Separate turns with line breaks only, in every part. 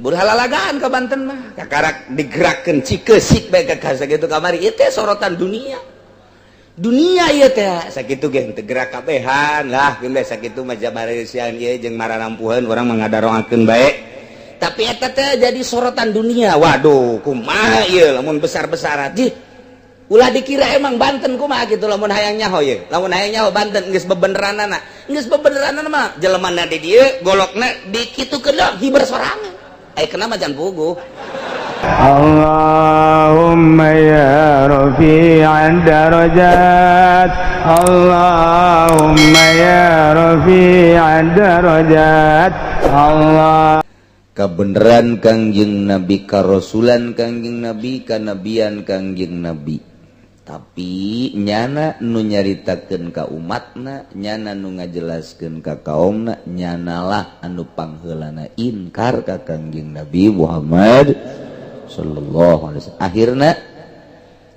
Berhalalagaan ke Banten mah kakarak digerakkan Cikeusik bae ka sakitu kamari ieu teh sorotan dunia. Dunia ieu teh sakitu ge teu gerak kabehan lah geus sakitu mah jabareusian ieu jeung mararampuheun urang mah ngadaroakeun bae. Tapi eta teh jadi sorotan dunia. Waduh, kumaha ieu lamun besar-besaran. Jih, ulah dikira emang Banten kumaha gitu lamun hayang nyaho ieu. Lamun hayang nyaho Banten geus bebeneranana. Geus bebeneranana mah jelemana di dieu golokna dikitukeun hiber sorangan. Kenapa jangan puguh?
Allahumma ya rafi'ad darajat, Allahumma ya rafi'ad darajat, Allah.
Kabeneran Kangjeng Nabi, karasulan Kangjeng Nabi, kanabian Kangjeng Nabi, tapi nyana nu nyaritakeun ka umatna, nyana nu ngajelaskeun ka kaumna, nyanalah anu pangheulana inkar ka Kangjeng Nabi Muhammad sallallahu alaihi wasallam. Akhirna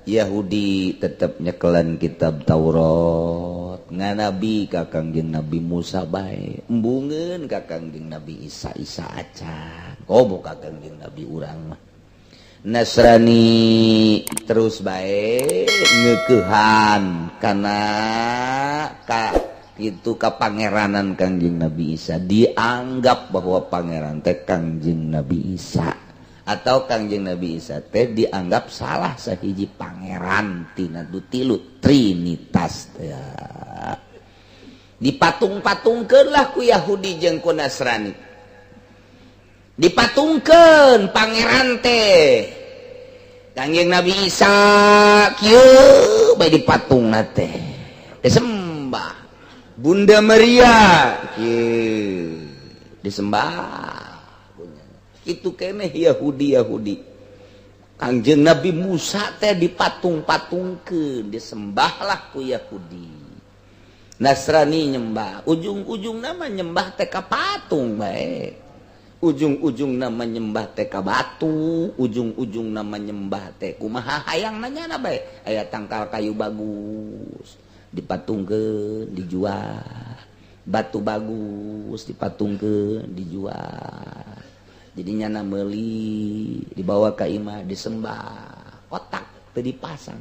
Yahudi tetap nyekelan kitab Taurat, nganabi ka Kangjeng Nabi Musa bae, embungeun ka Kangjeng Nabi Isa, Isa acan komo ka Kangjeng Nabi urang mah. Nasrani terus bae ngeukehan kana ka itu ka pangeranan Kangjeng Nabi Isa, dianggap bahwa pangeran teh Kangjeng Nabi Isa atau Kangjeng Nabi Isa teh dianggap salah sahiji pangeran tina du tilu trinitas teh. Dipatung-patungkeun lah ku Yahudi jeung ku Nasrani, dipatungkeun pangeran teh Kangjeng Nabi Isa kieu bae dipatungna teh disembah, Bunda Maria kieu disembah. Itu keneh Yahudi Yahudi. Kangjeng Nabi Musa teh dipatung-patungkeun, disembahlah ku Yahudi. Nasrani nyembah, ujung-ujung nama nyembah teh ka patung bae, ujung-ujung nama nyembah teh ka batu, ujung-ujung nama nyembah teh kumaha hayang nanya na bae. Aya tangkal kayu bagus dipatungkeun dijual, batu bagus dipatungkeun dijual, jadi nyana meuli dibawa ka imah disembah, otak teu dipasang.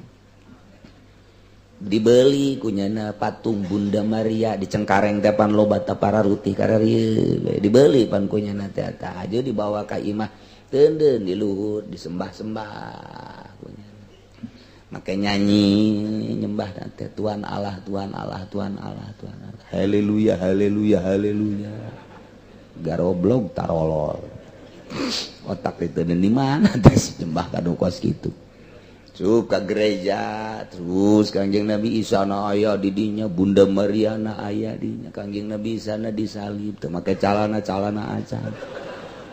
Dibeli kunyana patung Bunda Maria di Cengkareng teh pan loba para rutih kararieu, dibeli pan kunyana teh eta aja dibawa ka imah teunden di luhur disembah-sembah kunyana, make nyanyi nyembah teh Tuhan Allah, Tuhan Allah, Tuhan Allah, Tuhan Allah, haleluya, haleluya, haleluya. Garoblog tarolol, otak itu di mana teh nyembah kanu kos kitu. Suka gereja terus Kangjeng Nabi Isa na aya di dinya, Bunda Maria na aya dinya, Kangjeng Nabi Isa na disalib teu make calana, calana acan,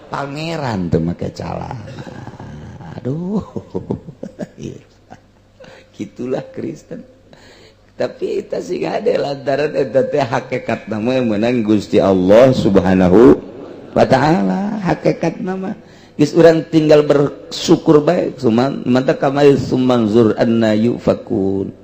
pangeran teu make calana. Aduh, gitulah Kristen. Tapi eta sih ada lantaran eta teh hakikat nama menang Gusti Allah Subhanahu wa taala. Hakikat nama geus urang tinggal bersyukur bae. Suman mata kamari sumanzur anna yufakun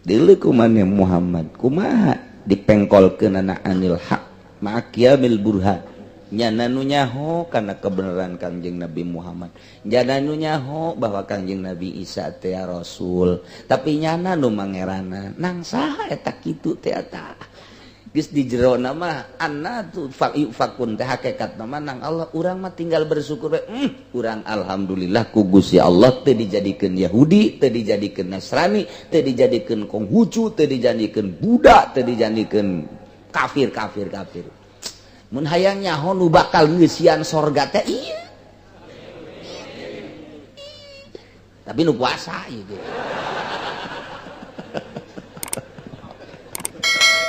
deuleu kumaha Muhammad, kumaha dipengkolkeun anil haq ma'qiyamil burhan. Nyana nu nyaho kana kebenaran Kangjeng Nabi Muhammad, nyana nu nyaho bahwa Kangjeng Nabi Isa teh rasul, tapi nyana nu mangerana nang saha eta kitu teh. Eta geus di jero nama anna tu fakun teh hakikat nama nang Allah. Urang mah tinggal bersyukur we. Urang alhamdulillah ku Gusti Allah teu dijadikeun Yahudi, teu dijadikeun Nasrani, teu dijadikeun Konghucu, teu dijadikeun Buddha, teu dijadikeun kafir kafir kafir. Mun hayang nyaho nu bakal ngeusian sorga teh ieu, tapi nu puasa ieu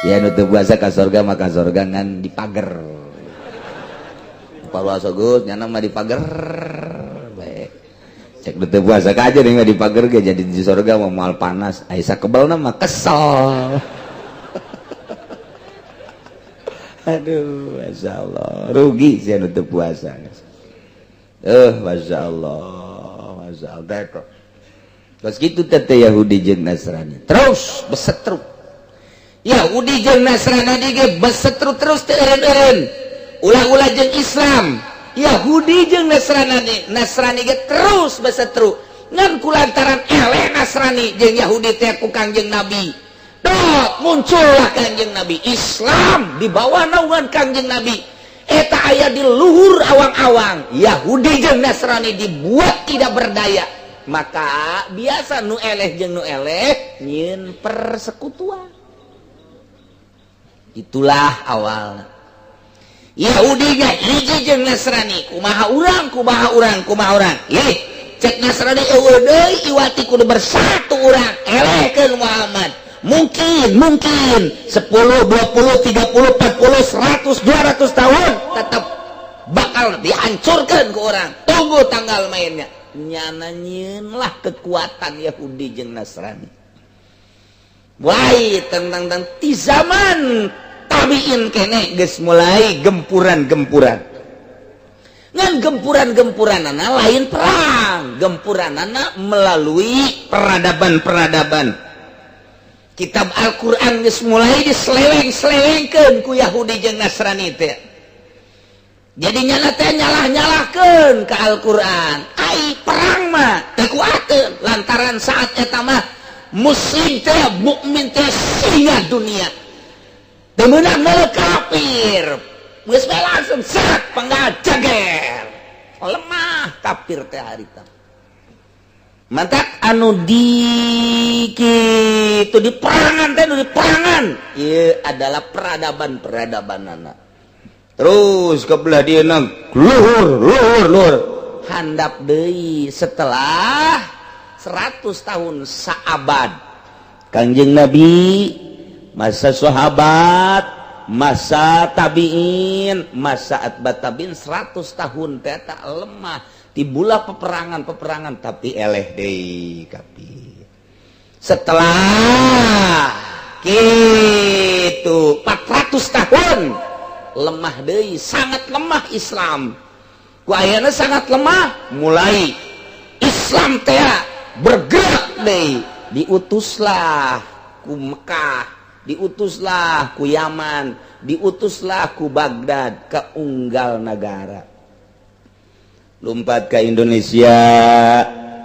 ya, nu teu puasa ka sorga maka sorga ngan dipager. Puasa geus nyana mah dipager bae. Cek nu teu puasa ka aja nih dipager ge jadi di sorga mah moal panas, ai sakebelna mah kesel. Aduh, masya Allah, rugi sih nu teu puasa. Masya Allah, masya Allah kok. Terus gitu teh Yahudi jeung Nasrani terus besetru. Yahudi jeung Nasrani ge besetru terus teu eureun-eureun, ulah-ulah jeung Islam. Yahudi jeung Nasrani. Nasrani ge terus berseteru, ngan kulantaran eleh Nasrani jeung Yahudi teh ku Kangjeng Nabi. Dot, muncullah Kangjeng Nabi. Islam di bawah naungan Kangjeng Nabi eta aya di luhur awang-awang. Yahudi jeung Nasrani dibuat tidak berdaya. Maka biasa nu eleh jeung nu eleh nyieun persekutuan. Itulah awal Yahudi nya hiji jeung Nasrani. Kumaha urang, kumaha urang, kumaha urang? Ih, cek Nasrani, eueuh deui iwati, kudu bersatu urang elehkeun Muhammad. Mungkin mungkin 10, 20, 30, 40, 100, 200 tahun tetap bakal dihancurkan ke orang. Tunggu tanggal mainnya. Nyana lah kekuatan Yahudi jeung Nasrani. Wai tentang tentang di zaman tabiin kene geus mulai gempuran-gempuran. Ngan gempuran-gempuran anak lain perang, gempuran anak melalui peradaban-peradaban. Kitab Al-Quran geus mulai diseleweng-selewengkeun ku Yahudi jeung Nasrani teh. Jadi nyana teh nyalah-nyalahkeun ke Al-Quran. Ai perang mah teu kuateun, lantaran saat eta mah muslim teh, mukmin teh singa dunia. Teu meunang kafir. Geus bae langsung set pengajager. Lemah kafir teh harita. Mantak anu di kitu di perangan teh, nu di perangan ieu adalah peradaban-peradaban anak. Terus ke belah dia nang luhur luhur luhur handap deui. Setelah 100 tahun, saabad Kangjeng Nabi, masa sahabat, masa tabiin, masa atba tabiin, 100 tahun teh tak lemah, timbullah peperangan-peperangan, tapi eleh deui kafir. Setelah gitu 400 tahun lemah deui, sangat lemah Islam. Ku ayana sangat lemah, mulai Islam teh bergerak deui. Diutuslah ku Mekah, diutuslah ku Yaman, diutuslah ku Baghdad, ke unggal negara, lompat ke Indonesia,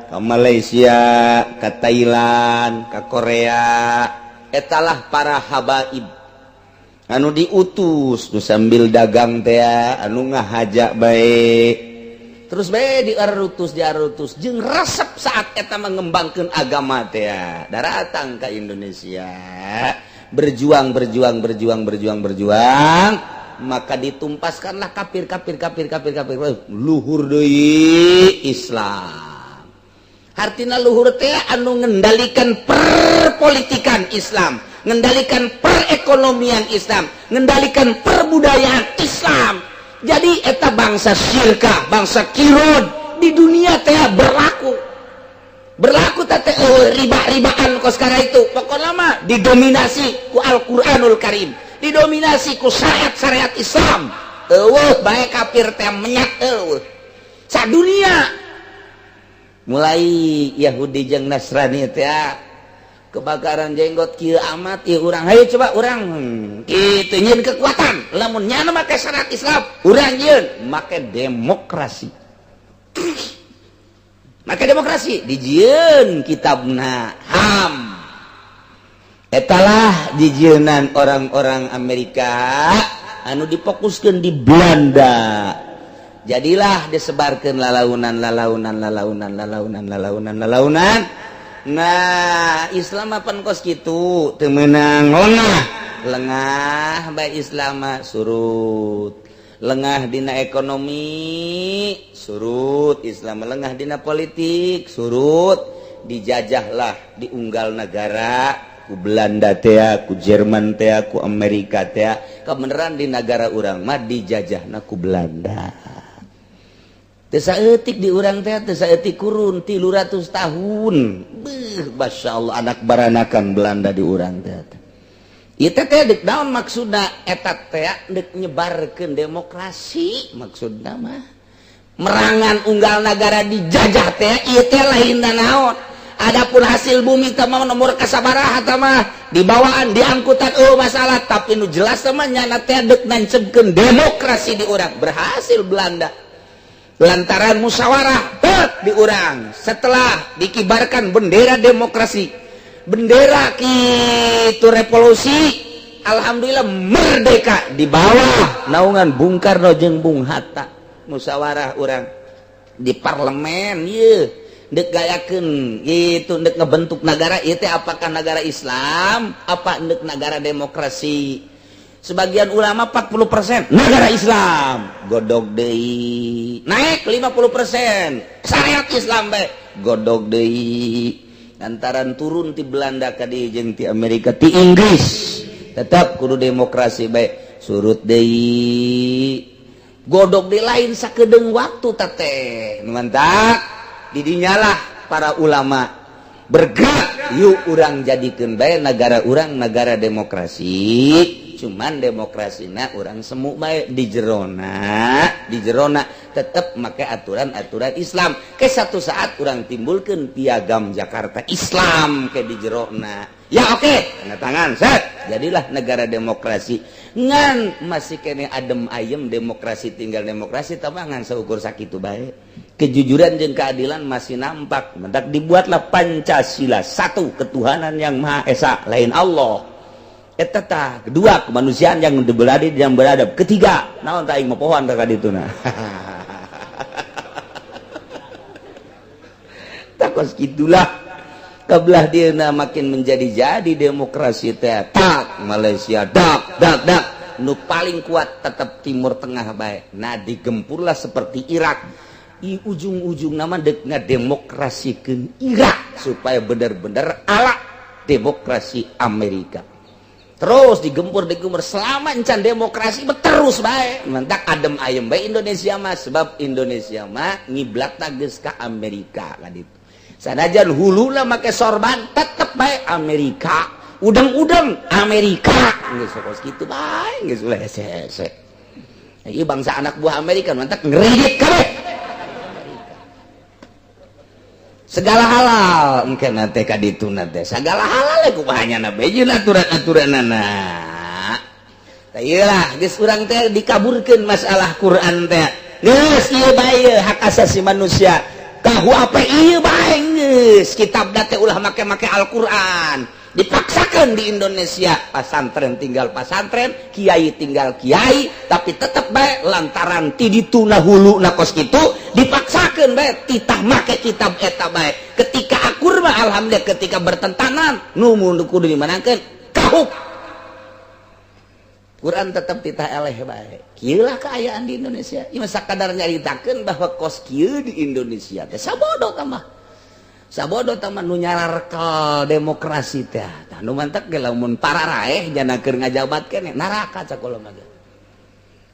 ke Malaysia, ke Thailand, ke Korea. Etalah para habaib anu diutus tuh sambil dagang teh, anu ngahaja baik terus bae diarutus diarutus jeung resep. Saat eta mengembangkan agama teh datang ke Indonesia, berjuang, berjuang, berjuang, berjuang, berjuang, maka ditumpaskanlah kafir, kafir, kafir, kafir, kafir. Luhur deui Islam. Artina luhur teh anu ngendalikan perpolitikan Islam, ngendalikan perekonomian Islam, ngendalikan perbudayaan Islam. Jadi eta bangsa syirka, bangsa kirod di dunia teh berlaku berlaku teh riba-ribaan kos sekarang itu. Pokoknya mah didominasi ku Al-Qur'anul Karim, didominasi ku syariat-syariat Islam. Eueuh bae kafir teh menyat, eueuh sadunia. Mulai Yahudi jeung Nasrani teh kebakaran jenggot kieu amat ieu urang, hayu coba urang kitu nyieun kekuatan. Lamun nyana make syariat Islam, urang nyieun make demokrasi. Make demokrasi, dijieun kitabna HAM. Etalah dijieunnan orang-orang Amerika anu difokuskan di Belanda. Jadilah disebarkan lalaunan, lalaunan, lalaunan, lalaunan, lalaunan, lalaunan. Nah, Islam apa kos gitu teu meunang, lengah lengah baik. Islam surut, lengah dina ekonomi surut, Islam lengah dina politik surut. Dijajahlah di unggal negara ku Belanda tea, ku Jerman tea, ku Amerika tea. Kebenaran di negara urang mah dijajahna ku Belanda. Teu saeutik di urang teh, teu saeutik, kurun 300 tahun. Beuh, Masya Allah, anak baranakan Belanda di urang teh. Ieu teh dek naon maksudna eta teh? Dek nyebarkeun demokrasi maksudna mah. Merangan unggal negara dijajah teh ieu teh lain naon. Adapun hasil bumi teh mah nomor kasabaraha teh mah dibawaan diangkutan, oh masalah. Tapi nu jelas mah nyana teh dek nancebkeun demokrasi di urang. Berhasil Belanda. Lantaran musyawarah di urang setelah dikibarkan bendera demokrasi, bendera kitu revolusi, alhamdulillah merdeka di bawah naungan Bung Karno jeung Bung Hatta. Musyawarah urang di parlemen ye dek gayakeun itu, dek ngebentuk negara itu, apakah negara Islam apa dek negara demokrasi. Sebagian ulama 40% negara Islam, godog deui naik 50% syariat Islam bae, godog deui lantaran turun ti Belanda ka dieu jeung ti Amerika, ti Inggris, tetap kudu demokrasi bae, surut deui, godog di lain sakedeung waktu teh. Mantap didinyalah para ulama bergerak, yuk urang jadikeun bae negara urang negara demokrasi, cuman demokrasina urang semu bae di jerona, di jerona tetep make aturan-aturan Islam. Ke satu saat urang timbulkan piagam Jakarta Islam ke di jerona ya, oke, tanda tangan, set, jadilah negara demokrasi. Ngan masih kene adem ayem demokrasi, tinggal demokrasi, tapi ngan seukur sakitu bae, kejujuran dan keadilan masih nampak. Mendak dibuatlah Pancasila, satu, ketuhanan yang Maha Esa, lain Allah eta tah, kedua, kemanusiaan yang berada yang beradab, ketiga naon tah, aing mah pohoan ka dituna. Takos gitulah kebelah dieuna makin menjadi-jadi demokrasi teh. Tak Malaysia dak dak dak, nu paling kuat tetap Timur Tengah bae. Nah, digempurlah seperti Irak, di ujung-ujung nama dek ngademokrasikeun Irak supaya benar-benar ala demokrasi Amerika. Terus digempur, digempur selama encan demokrasi terus bae. Mentak adem ayem bae Indonesia mah, sebab Indonesia mah ngiblat geus ka Amerika kan itu. Sanajan huluna make sorban tetep bae Amerika, udang-udang Amerika geus kos kitu bae, geus ulah hese-hese. Ieu bangsa anak buah Amerika, mantak ngeridit kabeh. Segala halal mungkin nanti kaditu, nanti segala halal kumaha nya bejeun aturan-aturanana. Tah ieu lah geus urang teh dikaburkeun masalah Quran teh. Geus ieu bae hak asasi manusia. KUHP ieu bae geus kitab teh ulah make-make Al-Qur'an. Dipaksakan di Indonesia pasantren tinggal pasantren, kiai tinggal kiai, tapi tetep bae lantaran ti dituna hulu na kos kitu dipaksakan bae titah make kitab eta bae. Ketika akur mah alhamdulillah, ketika bertentangan nu kudu dimenangkeun kahup. Quran tetep titah eleh bae. Kieu lah keayaan di Indonesia. Ieu mah sakadar nyaritakeun bahwa kos kieu di Indonesia teh sabodo tambah. Sabodo tah nu nyararkel demokrasi teh. Tah nu mantak ge lamun pararaeh jana keur ngajabat keneh neraka cakolom mah.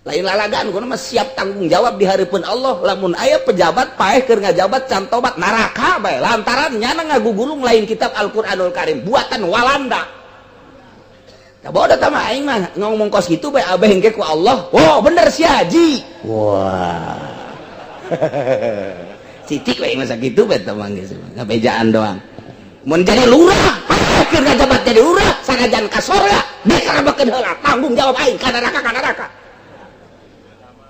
Lain lalagan kudu mah siap tanggung jawab di hareupeun Allah lamun aya pejabat paeh keur ngajabat can tobat neraka bae lantaran nyana ngagugulung lain kitab Al-Qur'anul Karim buatan Walanda. Tah bodoh tah mah aing mah ngomong kos kitu bae abeh engke ku Allah. Wow, bener sia haji. Wah. Titik we masa gitu bae tah mah geus ngabejaan doang. Mun jadi lurah, keur ngajabat jadi lurah sanajan ka sorga dikarabakeun heula tanggung jawab aing ka neraka, ka neraka.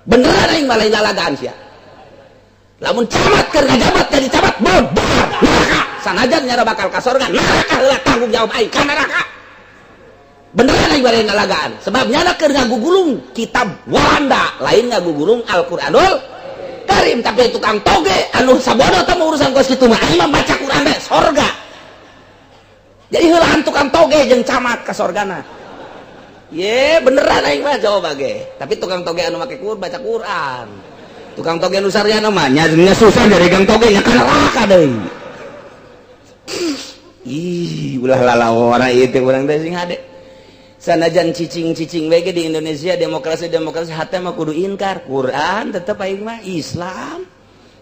Beneran aing mah lain lalagaan sia. Lamun camat keur ngajabat jadi camat bebar neraka sanajan nyara bakal ka sorga neraka heula tanggung jawab aing ka neraka. Beneran aing mah lain lalagaan sebab nyana keur ngagugulung kitab Walanda lain ngagugulung Al-Qur'anul Karim, tapi tukang toge anu sabodo teh urusan kos kitu mah aing mah baca Quran bae sorga. Jadi heulaan tukang toge jeung camat ka sorgana. Ye beneran aing mah jawab ge. Tapi tukang toge anu make Quran baca Quran. Tukang toge anu sarjana mah nya susah dari gang toge nya ka neraka deui. Ih, ulah lalawara ieu teh urang teh sing hade. Sanajan cicing-cicing bae di Indonesia demokrasi-demokrasi hate mah kudu inkar. Quran tetep aing mah Islam.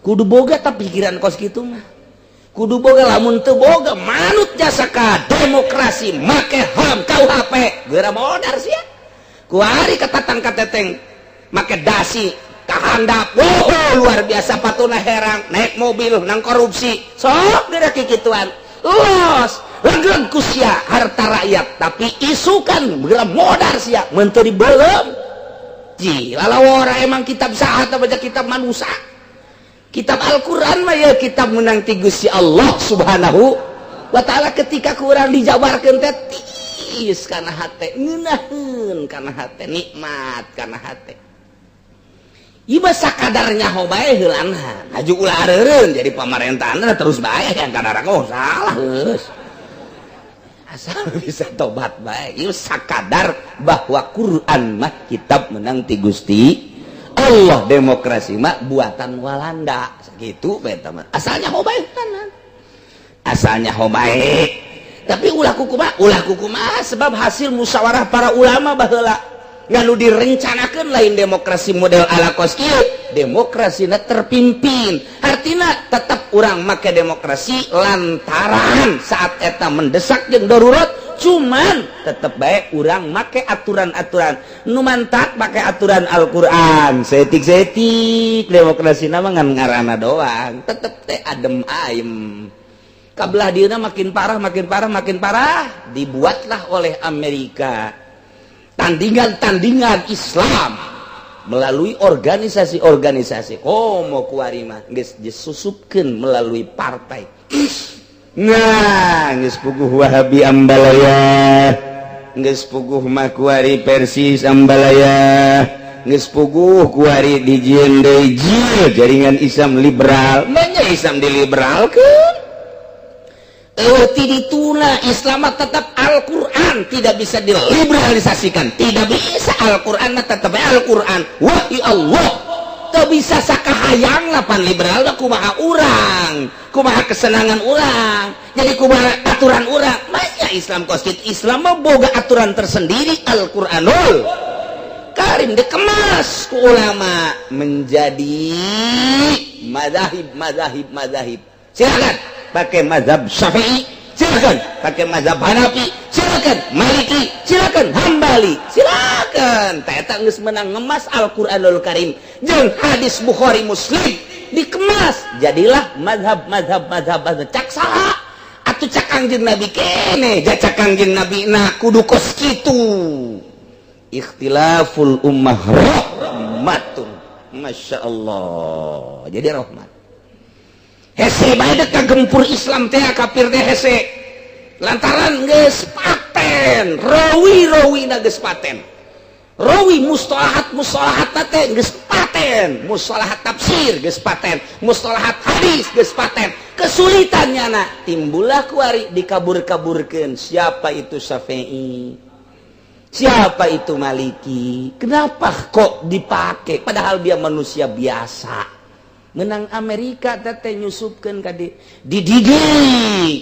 Kudu boga tah pikiran kos kitu mah. Kudu boga, lamun teu boga manut jasa ka demokrasi make HAM KUHP geura modar sia. Kuari ketatang kateteng make dasi kahandap. Wow, luar biasa patuna herang naik mobil nang korupsi. Sok geura kikituan. Los legleg ku sia harta rakyat tapi isukan geura modar sia menteri belum. Ji lalawara emang kitab saha baca kitab manusia. Kitab Al-Quran mah ya kitab menang ti Gusti Allah Subhanahu wa Ta'ala. Ketika kurang dijabarkan teh tiis kana hate, ngeunaheun kana hate, nikmat kana hate. Ieu mah sakadar nyaho bae heulana, aju ulah areureun jadi pamarentahan terus bae yang kadar, oh salah geus, asal bisa tobat bae. Ieu sakadar bahwa Quran mah kitab menang ti Gusti Allah, demokrasi mah buatan Walanda, sakitu bae mah. Asalnya nyaho bae, asalnya nyaho bae, tapi ulah kukumaha, ulah kukumaha, sebab hasil musyawarah para ulama baheula nganu direncanakan lain demokrasi model ala kos kieu. Demokrasi terpimpin, artinya tetap urang make demokrasi lantaran saat eta mendesak jeung darurat, cuman tetap bae urang make aturan-aturan nu mantak, make aturan Al-Quran saeutik-saeutik. Demokrasi nama ngan ngarana doang, tetep teh adem ayem. Kabelah dieuna makin parah, makin parah, makin parah, dibuatlah oleh Amerika tandingan-tandingan Islam melalui organisasi-organisasi. Komo kuari mah geus disusupkeun melalui partai. Nah, geus puguh Wahabi ambalaya, geus puguh mah kuari Persis ambalaya, geus puguh kuari dijieun deui jaringan Islam liberal. Banyak Islam diliberalkeun. Dituna Islam tetap Al-Quran, tidak bisa diliberalisasikan, tidak bisa. Al-Quran tetap Al-Quran, wahyu Allah, tak bisa sakahayang lapan liberal. Kumaha urang, kumaha kesenangan urang, jadi kumaha aturan urang. Banyak Islam kos Islam mah boga aturan tersendiri. Al-Quranul Karim dikemas ku ulama menjadi madhahib, madhahib, madhahib. Silakan pakai mazhab Syafi'i, silakan pakai mazhab Hanafi, silakan Maliki, silakan Hambali, silakan. Eta geus menang ngemas Al-Qur'anul Karim jeung hadis Bukhari Muslim dikemas jadilah mazhab, mazhab, mazhab, mazhab. Cak saha atuh? Cak Kangjeng Nabi kene, cak Kangjeng Nabi. Nah, kudu kos kitu. Ikhtilaful ummah rahmatun. Masya Allah, jadi rahmat. Hese bae dek kagempur Islam teh, kafir teh hese lantaran geus paten rawi-rawi na, geus paten rawi, mustalahat mustalahat teh geus paten, mustalahat tafsir geus paten, mustalahat hadis geus paten. Kesulitannya na timbullah kuari dikabur-kaburkeun siapa itu Syafi'i, siapa itu Maliki, kenapa kok dipakai padahal dia manusia biasa. Menang Amerika teh nyusupkeun ka dididik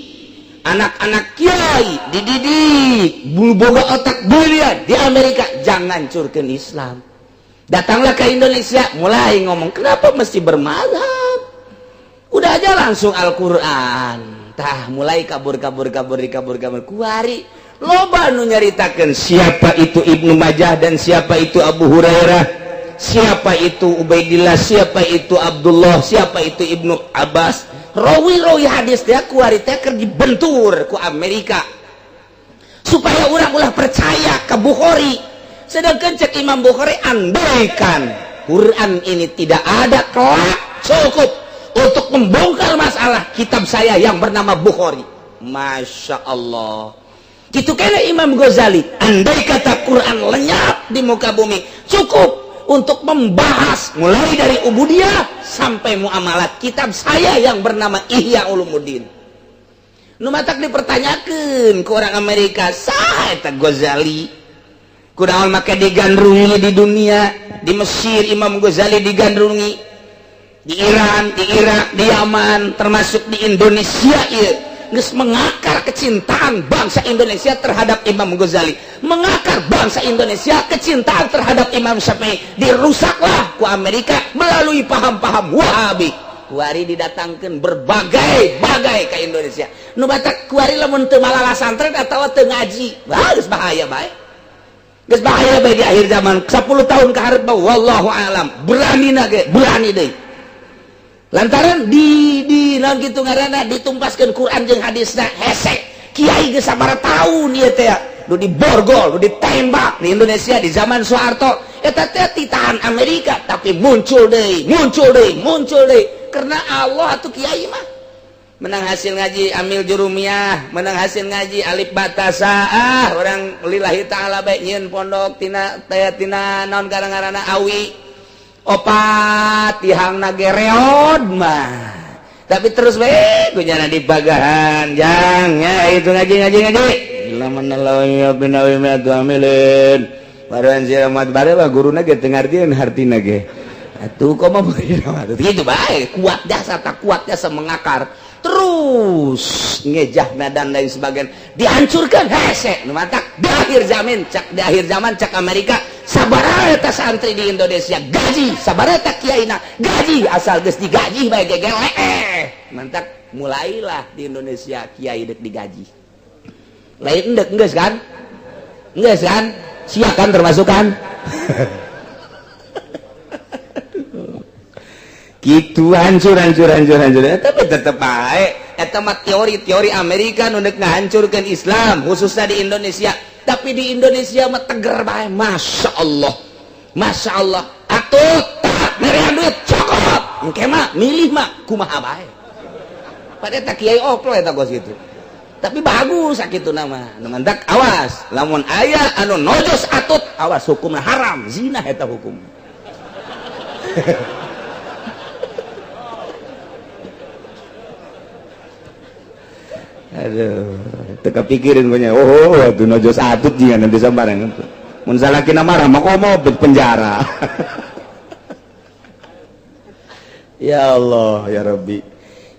anak-anak kiai, dididik boga otak brilian di Amerika, jangan curkeun Islam. Datanglah ke Indonesia, mulai ngomong, kenapa mesti bermazhab, udah aja langsung Al-Quran. Tah, mulai kabur, kabur, kabur, kabur, kabur. Kuari loba nu nyaritakeun siapa itu Ibnu Majah dan siapa itu Abu Hurairah, siapa itu Ubaidillah, siapa itu Abdullah, siapa itu Ibnu Abbas, rawi-rawi hadis dia. Kuari teh keur dibentur ku Amerika supaya orang ulah percaya ke Bukhari, sedangkan cek Imam Bukhari, andaikan Quran ini tidak ada kelak, cukup untuk membongkar masalah kitab saya yang bernama Bukhari. Masya Allah. Gitu kena Imam Ghazali, andai kata Quran lenyap di muka bumi, cukup untuk membahas mulai dari ubudiyah sampai muamalat kitab saya yang bernama Ihya Ulumuddin. Nu matak dipertanyakan ke orang Amerika, sah eta Ghazali? Kunaon make digandrungi di dunia? Di Mesir Imam Ghazali digandrungi, di Iran, di Irak, di Yaman, termasuk di Indonesia. Ieu geus mengakar kecintaan bangsa Indonesia terhadap Imam Ghazali, mengakar bangsa Indonesia kecintaan terhadap Imam Syafi'i. Dirusaklah ku Amerika melalui paham-paham Wahabi. Kuari didatangkan berbagai-bagai ke Indonesia. Nu batak kuari lamun teu malala santren atau teu ngaji, wah, geus bahaya bae, geus bahaya bae di akhir zaman. 10 tahun ke hareup, wallahu alam, berani na ge berani deui lantaran di naon kitu ngaranna, ditumpaskeun Quran jeung hadisna. Hese kiai geus sabaraha tahun ieu teh nu diborgol, nu ditembak di Indonesia di zaman Soeharto. Eta teh titahan Amerika, tapi muncul deui, muncul deui, muncul deui. Karena Allah atuh kiai mah menang hasil ngaji amil jurumiyah, menang hasil ngaji alif batasa, ah orang lillahi ta'ala bae nyieun pondok tina teh tina naon gara-garana awi opat tihangna ge reod mah. Tapi terus bae kunyana dibagahan jang ya itu ngaji ngaji ngaji. Lamun ya binawi miatu amilin. Baruan siramat bare mah guruna ge teu ngartieun hartina ge. Atuh komo gitu bae kuat jasa tak kuat jasa mengakar. Terus ngejah dan lain sebagainya dihancurkan hese nu matak di akhir zaman cak di akhir zaman cak Amerika sabaraha eta santri di Indonesia gaji sabaraha eta kiaina gaji asal geus digaji bae gegele mantak mulailah di Indonesia kiai dek digaji lain dek geus kan sia kan termasuk kan gitu hancur hancur hancur hancur tapi tetep baik eta mah teori-teori Amerika nu deuk ngahancurkeun Islam khususnya di Indonesia tapi di Indonesia mah teger bae Masya Allah Masya Allah atuh tak merean duit cokot engke mah milih mah kumaha bae pada eta kiai oplo eta kos kitu tapi bagus sakitu nama nu mantak awas lamun aya anu nojos atut awas hukumna haram zina eta hukum. Aduh, teu kapikirin punya. Oh, atuh nojos atut jiga nanti sambarang. Mun salakina marah mah komo penjara. Ya Allah, ya Rabbi.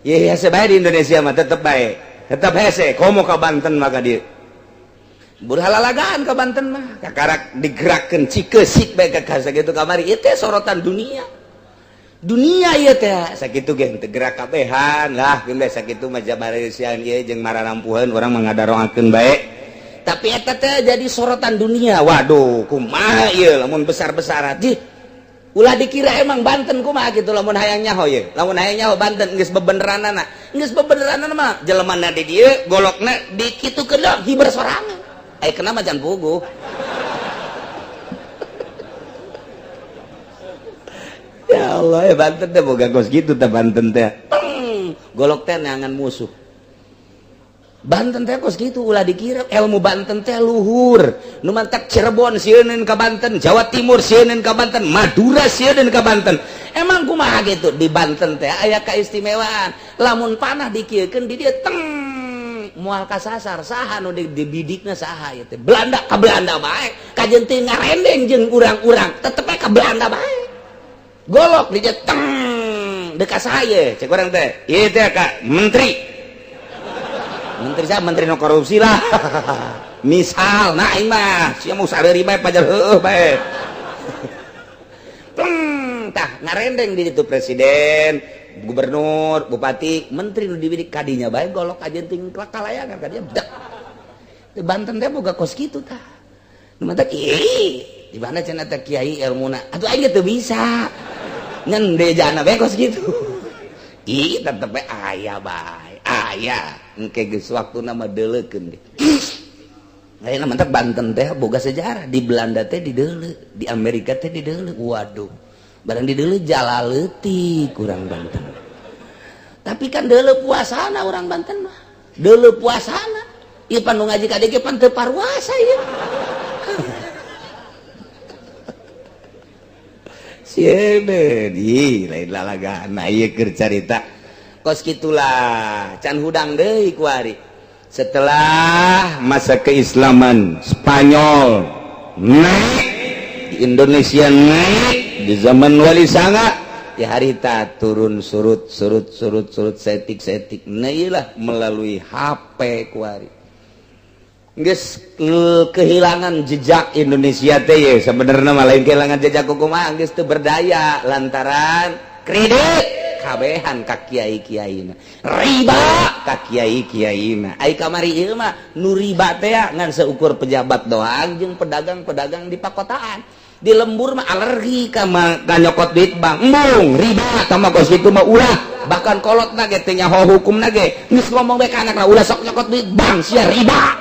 Ya hese bae di Indonesia mah tetep bae. Tetep hese, komo ka Banten maka di berhalalagaan ka Banten mah. Kakarak digerakkeun Cikeusik bae ka sakitu kamari ieu teh sorotan dunia. Dunia ieu teh sakitu ge teu gerak kabehan lah geus sakitu mah jabareusian ieu jeung mararampuheun urang mah ngadaroakeun bae tapi eta teh jadi sorotan dunia. Waduh kumaha ieu lamun besar-besaran jih ulah dikira emang Banten kumaha kitu lamun hayang nyaho ieu lamun hayang nyaho Banten geus bebeneranana geus bebeneranana mah jelemana di dieu golokna dikitukeun deui hiber sorangan aya kena mah can puguh. Ya Allah, ya Banten teh boga kos gitu teh Banten teh. Golok teh neangan musuh. Banten teh kos gitu ulah dikira ilmu Banten teh luhur. Nu mantak Cirebon sieuneun ka Banten, Jawa Timur sieuneun ka Banten, Madura sieuneun ka Banten. Emang kumaha gitu di Banten teh aya kaistimewaan. Lamun panah dikieukeun di dieu teng moal kasasar saha nu dibidikna saha ieu teh. Belanda ka Belanda bae, kajeun teh ngarendeng jeung urang-urang, tetep bae ka Belanda bae. Golok dia teng dekat saya cek orang teh ieu teh kak menteri menteri saya menteri no korupsi lah misal nah aing mah sia mau sareuri bae pajar heueuh bae tah ngarendeng di ditu presiden gubernur bupati menteri nu dibidik kadinya bae golok aja ting kalayangan kadinya dek di Banten teh boga kos kitu tah nu mantak ih di mana cenah teh kiai ilmuna atuh aing teu bisa ngan dejana bae kos kitu ih tetep bae aya bae aya engke geus waktuna mah deuleukeun ge. Ayeuna mantap Banten teh boga sejarah di Belanda teh dideuleu di Amerika teh dideuleu waduh barang dideuleu jalaleutik urang Banten tapi kan deuleu puasana urang Banten mah deuleu puasana ieu pan nu ngaji ka dieu ge pan teu paruasa ieu. Di lain lalagana ieu keur carita kos kitulah can hudang deui ku ari setelah masa keislaman Spanyol naik di Indonesia naik di zaman Wali Sanga di harita turun surut surut surut surut setik setik nailah melalui HP ku ari geus kehilangan jejak Indonesia teh ye sebenarnya mah lain kehilangan jejak kumaha geus teu berdaya lantaran kredit kabehan ka kiai-kiaina riba ka kiai-kiaina ai kamari ieu mah nu riba teh ngan seukur pejabat doang jeung pedagang-pedagang di pakotaan di lembur mah alergi ka nyokot duit bank embung riba tah mah kos kitu mah ulah bahkan kolotna ge teu nyaho hukumna ge geus ngomong bae ka anakna ulah sok nyokot duit bank sia riba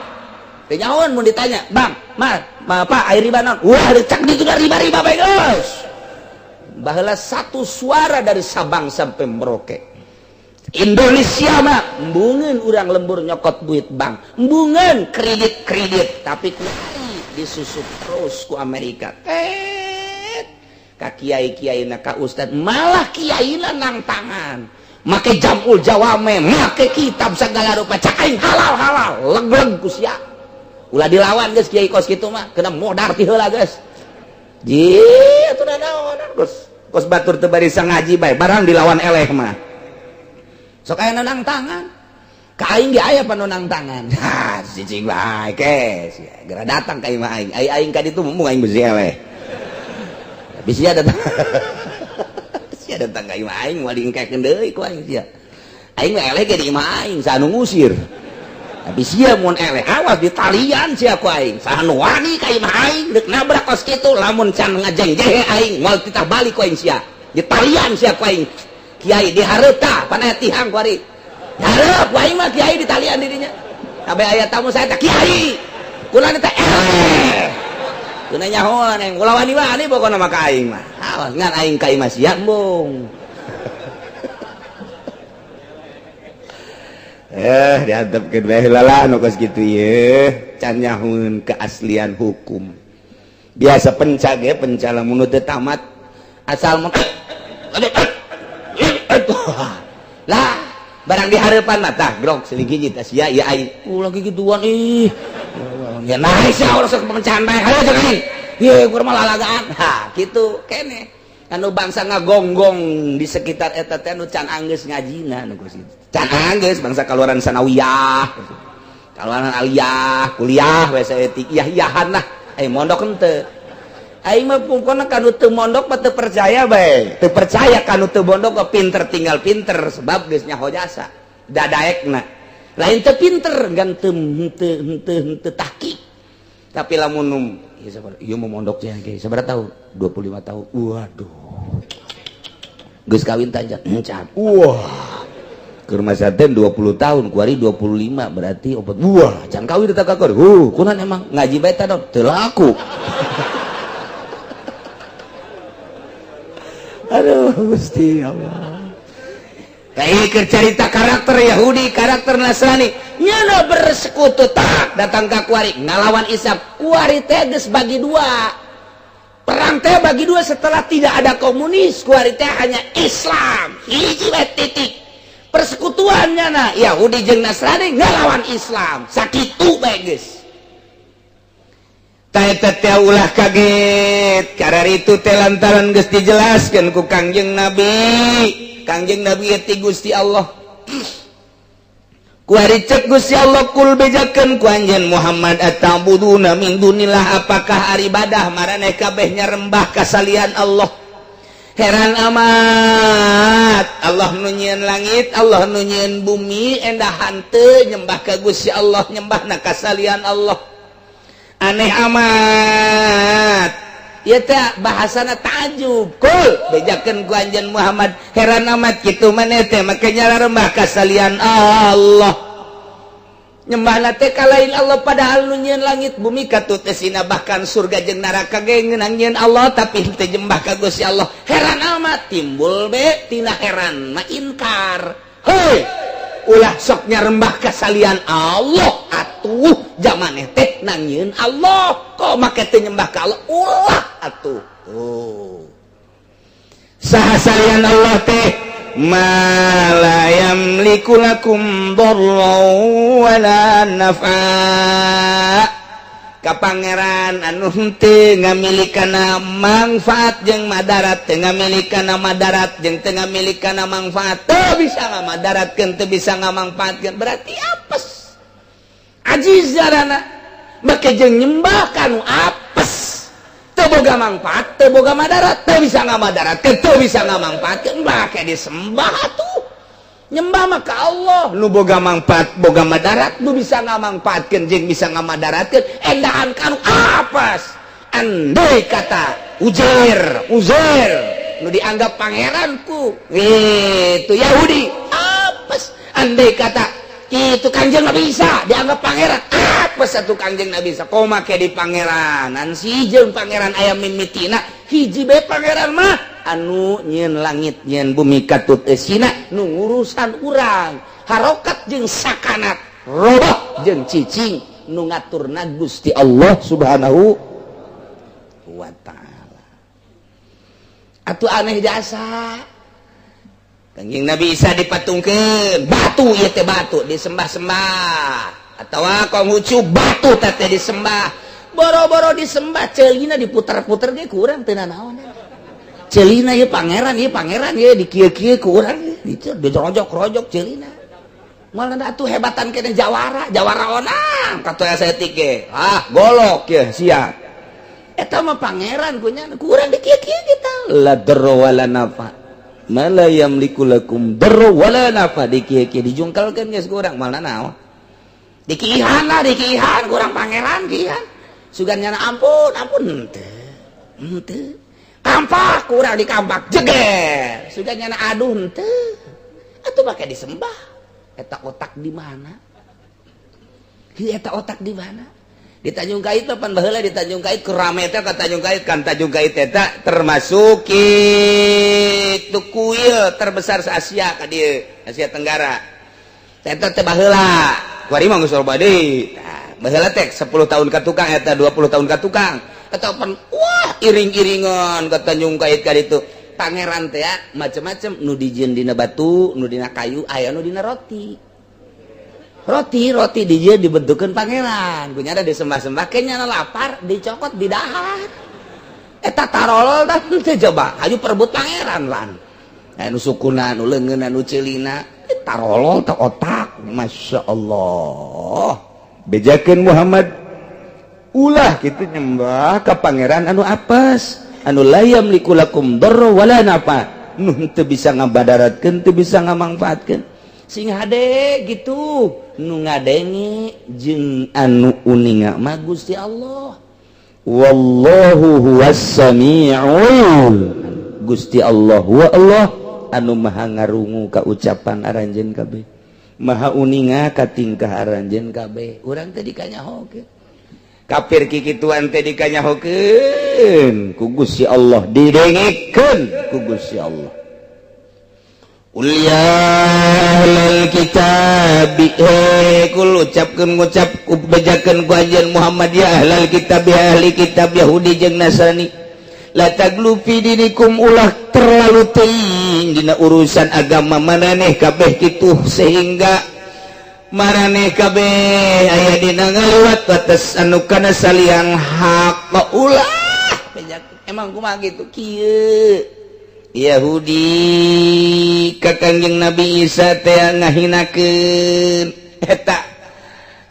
teu nyahoan mun ditanya bang ma pak air riba naon wah cak ditu riba riba bae geus Baheula satu suara dari Sabang sampai Merauke. Indonesia mah embungeun urang lembur nyokot duit bank, embungeun kredit-kredit, tapi kuari disusup terus ku Amerika. Tet ka kiai-kiai na ka ustad, malah kiaina nang tangan. Make jamul jawame, make kitab segala rupa, cak aing halal-halal, leg-leg ku sia. Ulah dilawan geus kiai kos kitu mah, kena modar ti heula geus. Ji, atuh naon geus. Kos batur teu barisa ngaji bae, barang dilawan eleh mah. Sok aya nang tangan. Ka aing ge aya panonang tangan. Ha, cicing bae kes. Geura datang ka imah aing. Ai aing ka ditu mung aing besi eleh. Tapi sia datang. Sia datang ka imah aing moal diengkekeun deui ku aing sia. Aing mah eleh ge di imah aing, saha nu ngusir. Tapi sia mun eleh awas ditalian sia ku aing. Saha nu wani ka imah aing deuk nabrak kos kitu lamun can ngajengjehe aing moal titah balik ku aing sia. Ditalian sia ku aing. Kiai dihareup tah pan aya tihang kuari. Hareup ku aing mah kiai ditalian dirinya. Kabeh aya tamu saya teh kiai. Kula teh eleh. Teu nyahoan aing ulah wani-wani pokona mah ka aing mah. Awas ngan aing ka imah sia embung. Diantepkeun bae heula lah nu kos kitu ieu. Can nyahoeun keaslian hukum. Biasa penca ge penca lamun teu tamat asal mun lah barang di harapan mata grok seling hiji tah sia ieu aing ulah gigituan ih ya naik sia ulah sok pencahan bae hayo jeung aing ieu kur mah lalagaan ha kitu keneh anu bangsa ngagonggong di sekitar eta teh anu can anggeus ngajina nu geus kitu can anggeus bangsa kaluaran sanawiyah kaluaran aliyah kuliah we saeutik iyah-iyahan lah aya mondok henteu. Aing mah pungkona kanu teu mondok mah teu percaya bae. Teu percaya kanu teu mondok mah pinter tinggal pinter sebab geus nyaho jasa. Dadaekna. Lain teu pinter ngan teu henteu henteu henteu tahqiq. Tapi lamun ieu sabar ieu mah mondok cenah ge sabaraha tahun? 25 tahun. Waduh. Geus kawin tanjak encan. Wah. Keur masa teh 20 tahun, kuari 25 berarti opat. Wah, can kawin teh kakor. Kunaon emang ngaji bae tah teu laku. Aduh Gusti Allah. Kayak cerita karakter Yahudi, karakter Nasrani, nyana bersekutu tak datang ke kuari ngalawan Islam. Kuari teh geus bagi dua. Perang teh bagi dua setelah tidak ada komunis, kuari teh hanya Islam. Hiji we titik. Persekutuan nyana Yahudi jeung Nasrani ngalawan Islam. Sakitu bae geus. Teh ulah kaget karena itu teh lantaran geus dijelaskeun ku Kangjeng Nabi. Kangjeng Nabi ti Gusti Allah. Kuari cek Gusti Allah kul bejakeun ku anjeun Muhammad atabuduna min dunillah apakah ibadah maraneh kabeh nyarembah kasalian Allah. Heran amat Allah nu nyieun langit, Allah nu nyieun bumi, endah henteu nyembah ka Gusti Allah, nyembahna kasalian Allah. Aneh amat ieu teh bahasana ta'ajub. Kul bejakeun ku anjeun Muhammad heran amat kitu maneh teh make nyarembah kasalian Allah. Nyembahna teh ka lain Allah padahal nu nyieun langit bumi katut teh sina bahkan surga jeung neraka ge ngeunang nyieun Allah tapi henteu nyembah ka Gusti Allah. Heran amat timbul be tina heran mah inkar. Heuy ulah sok nyarembah kasalian Allah atuh jamaneh teh nangieun Allah kok make teu nyembah ka Allah ulah atuh. Tuh saha salian Allah teh ma la yamliku lakum dharran wala nafa ka pangeran anu henteu ngamilikana mangfaat jeung madarat, teu ngamilikana madarat jeung teu ngamilikana mangfaat, teu bisa ngamadaratkeun, teu bisa ngamangfaatkeun, berarti apes. Ajiz jarana make jeung nyembah kanu apes, teu boga mangfaat, teu boga madarat, teu bisa ngamadaratkeun, teu bisa ngamangfaatkeun, make disembah atuh. Nyembah mah ka Allah nu boga mangfaat, boga madarat, nu bisa ngamangfaatkeun jeung bisa ngamadaratkeun, endahan kanu apes. Andai kata Uzair, Uzair nu dianggap pangeranku itu Yahudi apes. Andai kata itu Kangjeng Nabi Isa dianggap pangeran apes satu Kangjeng Nabi Isa kok make di pangeranan si jeung pangeran aya mimitina hiji bae pangeran mah Anu nyieun langit, nyieun bumi, katut eusina nu ngurusan urang, harokat jeung sakanat, roboh jeung cicing, nu ngaturna Gusti Allah Subhanahu wa Ta'ala. Atuh aneh jasa. Kanjeng Nabi Isa dipatungkeun batu, ieu teh batu disembah-sembah atawa Konghucu, batu teh disembah, boro-boro disembah, celina diputar-putar ge kurang teu nanaon. Celina ieu pangeran, ieu pangeran, ieu dikieu-kieu ku urang, dirojok-rojok celina. Malah atuh hebatan kene jawara, jawara onang katoya saeutik ge. Ah, golok ye sia. Eta mah pangeran kunya kurang dikieu-kieu kita. La darra wala nafa. Ma la yamliku lakum darra wala nafa, dikieu-kieu dijungkalkeun geus kurang malah naon. Dikihan lah, dikihan kurang pangeran kihan. Sugan nyana ampun, ampun henteu. Henteu. Kampak kurang dikampak jeger. Sugan nyana aduh henteu. Atuh make disembah. Eta otak di mana? Hi, eta otak di mana? Di Tanjung Kait pan baheula, di Tanjung Kait kerame teh ka Tanjung Kait kan. Tanjung Kait eta termasuk itu kuil terbesar se Asia ka dieu, Asia Tenggara. Eta teh baheula. Kuari mah geus loba deui. Tah, baheula teh 10 tahun ka tukang eta, 20 tahun ka tukang. Eta pan wah, iring-iringan ka Tanjung Kait ka ditu. Pangeran teh ya, macem-macem nu dijieun dina batu, nu dina kayu, aya nu dina roti. Roti, roti dijieun dibentukeun pangeran. Kunya ada disembah-sembah, kayaknya lapar dicokot di dahar. Eta tarolol tah teu coba, hayu perebut pangeran lan. Anu sukuna, anu leungeun, anu ceulina, tarolol teh otak. Masya Allah. Bejakeun Muhammad, ulah kitu nyembah ka pangeran anu apes, anu la yamliku lakum darra wala nafa, nu teu bisa ngabadaratkeun, teu bisa ngamangfaatkeun. Sing hade gitu, nu ngadenge jeung anu uninga mah Gusti Allah. Wallahu huwas samiul, Gusti Allah wa Allah anu maha ngarungu ka ucapan aranjeun kabeh, maha uninga ka tingkah aranjeun kabeh. Urang teh dikanyahokeun kafir kikituan teh dikanyahokeun ku Gusti Allah, didengekeun ku Gusti Allah. Qul ya ahlal kitab, he kul, ucapkeun, ngucap ku, bejakeun ku anjeun Muhammad, ya ahlal kitab, ya ahli kitab, Yahudi jeung Nasrani, la taglu fi dinikum, ulah terlalu teuing dina urusan agama maraneh kabeh kitu, sehingga maraneh kabeh aya dina ngaliwat batas anu kana salian hak. Ulah, emang kumaha gitu kieu Yahudi ka Kangjeng Nabi Isa teh ngahinakeun eta.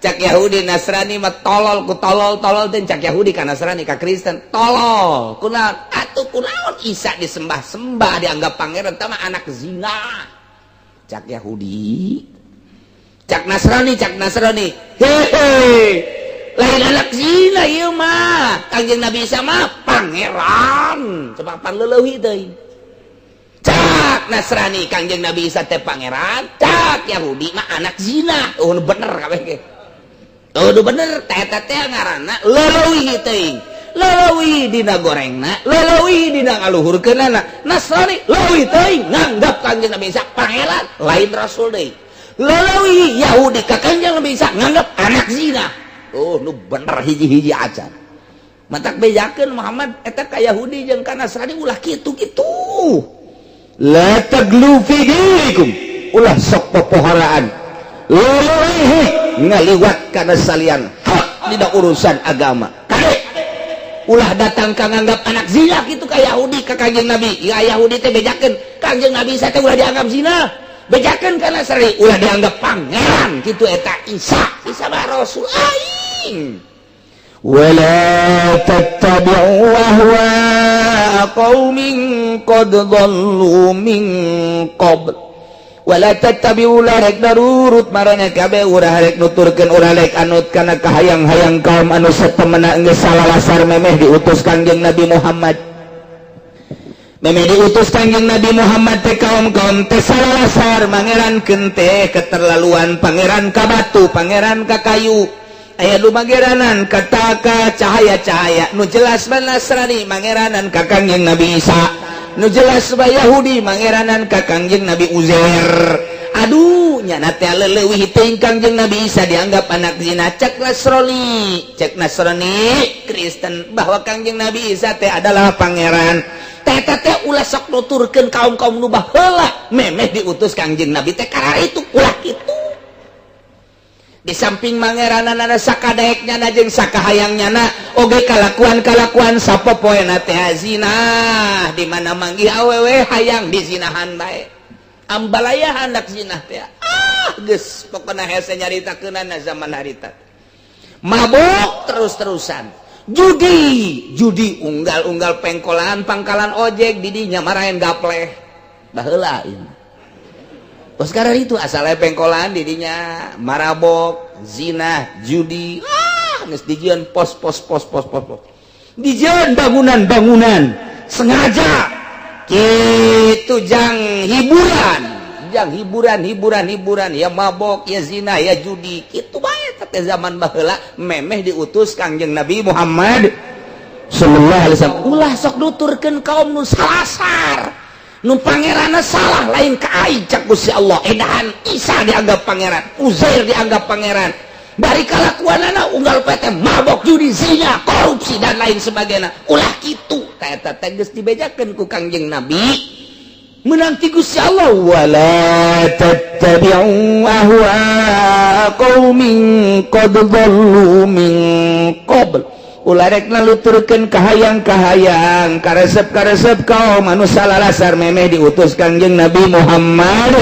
Cak Yahudi Nasrani mah tolol ku tolol, tolol teh cak Yahudi ka Nasrani, ka Kristen tolol. Kunaon atuh, kunaon Isa disembah-sembah, dianggap pangeran, tah mah anak zina cak Yahudi. Cak Nasrani, cak Nasrani, hehe, lain anak zina ieu mah, Kangjeng Nabi Isa mah pangeran sebab pan leuwih teuing. Cak Nasrani Kangjeng Nabi Isa teh pangeran, cak Yahudi mah anak zina. Oh, nu bener kabeh ge. Oh, nu bener teh eta teh ngaranna leuwih teuing, leuwih dina gorengna, leuwih dina ngaluhurkeunana. Nasrani leuwih teuing nganggap Kangjeng Nabi Isa pangeran, lain rasul deui. Leuwih Yahudi ka Kangjeng Nabi Isa nganggap anak zina. Oh, nu bener hiji-hiji acan. Matak bejakeun Muhammad eta ka Yahudi jeung ka Nasrani, ulah kitu-kitu. La taglu fi dinikum, ulah sok popoharaan, leuwih ngaliwat kana salian hak dina urusan agama. Kade ulah datang ka nganggap anak zina kitu ka Yahudi ka Kangjeng Nabi. Ya Yahudi teh bejakeun Kangjeng Nabi Isa teh ulah dianggap zina, bejakeun ka Nasrani ulah dianggap pangeran kitu eta Isa. Isa mah rasul aing. ولا تتبعوا أهواء قوم قد ضلوا من قبل. ولا تتبعوا, ulah rek darurut maraneh kabeh, urang rek nuturkeun, urang rek anut kana kahayang-hayang kaum anu satemena geus salasar memeh diutus Kangjeng Nabi Muhammad. Memeh diutus Kangjeng Nabi Muhammad teh kaum-kaum teh salasar mangerankeun teh keterlaluan, pangeran ka batu, pangeran ka kayu, aya nu mangeranan kata ka cahaya-cahaya. Nu jelas mah Nasrani mangeranan ka Kangjeng Nabi Isa. Nu jelas ba Yahudi mangeranan ka Kangjeng Nabi Uzair. Aduh, nyana teh leuwih teuing Kangjeng Nabi Isa dianggap anak zina. Cek Nasrani, cek Nasrani Kristen bahwa Kangjeng Nabi Isa teh adalah pangeran. Teh teh ulah sok nuturkeun kaum-kaum nu baheula memeh diutus Kangjeng Nabi teh kararitu, ulah kitu. Di samping mangeranana sakadaeknya na jeung sakahayang nyana oge kalakuan-kalakuan sapopoena teh zina, di mana manggih awewe hayang dizinahan bae, ambalaya anak zina teh. Ah, geus pokona hese nyaritakeunana. Zaman harita mabuk terus-terusan, judi judi, unggal-unggal pengkolan pangkalan ojek didinya marahin gapleh baheula ieu. Oh, sekarang itu asalnya pengkolan didinya marabok, zina, judi, ah, geus dijieun pos pos pos pos pos pos. Dijieun bangunan-bangunan sengaja gitu jang hiburan, jang hiburan, hiburan, hiburan, ya mabok, ya zina, ya judi, kitu bae teh zaman baheula memeh diutus Kangjeng Nabi Muhammad sallallahu alaihi wasallam. Ulah sok nuturkeun kaum nu salasar, nu pangeranna salah, lain ka aing, cak Gusti Allah. Edahan Isa dianggap pangeran, Uzair dianggap pangeran, bari kalakuanana unggal PT mabok, judi, zina, korupsi, dan lain sebagainya. Ulah kitu. Tah, eta teh geus dibejakeun ku Kangjeng Nabi, menang ti Gusti Allah, wala tattabi'u ahwa qaumin qad dhallu min qabl. Ulah rek ngaluturkeun kahayang-kahayang, karesep-karesep kaum anu salasar memeh diutus Kangjeng Nabi Muhammad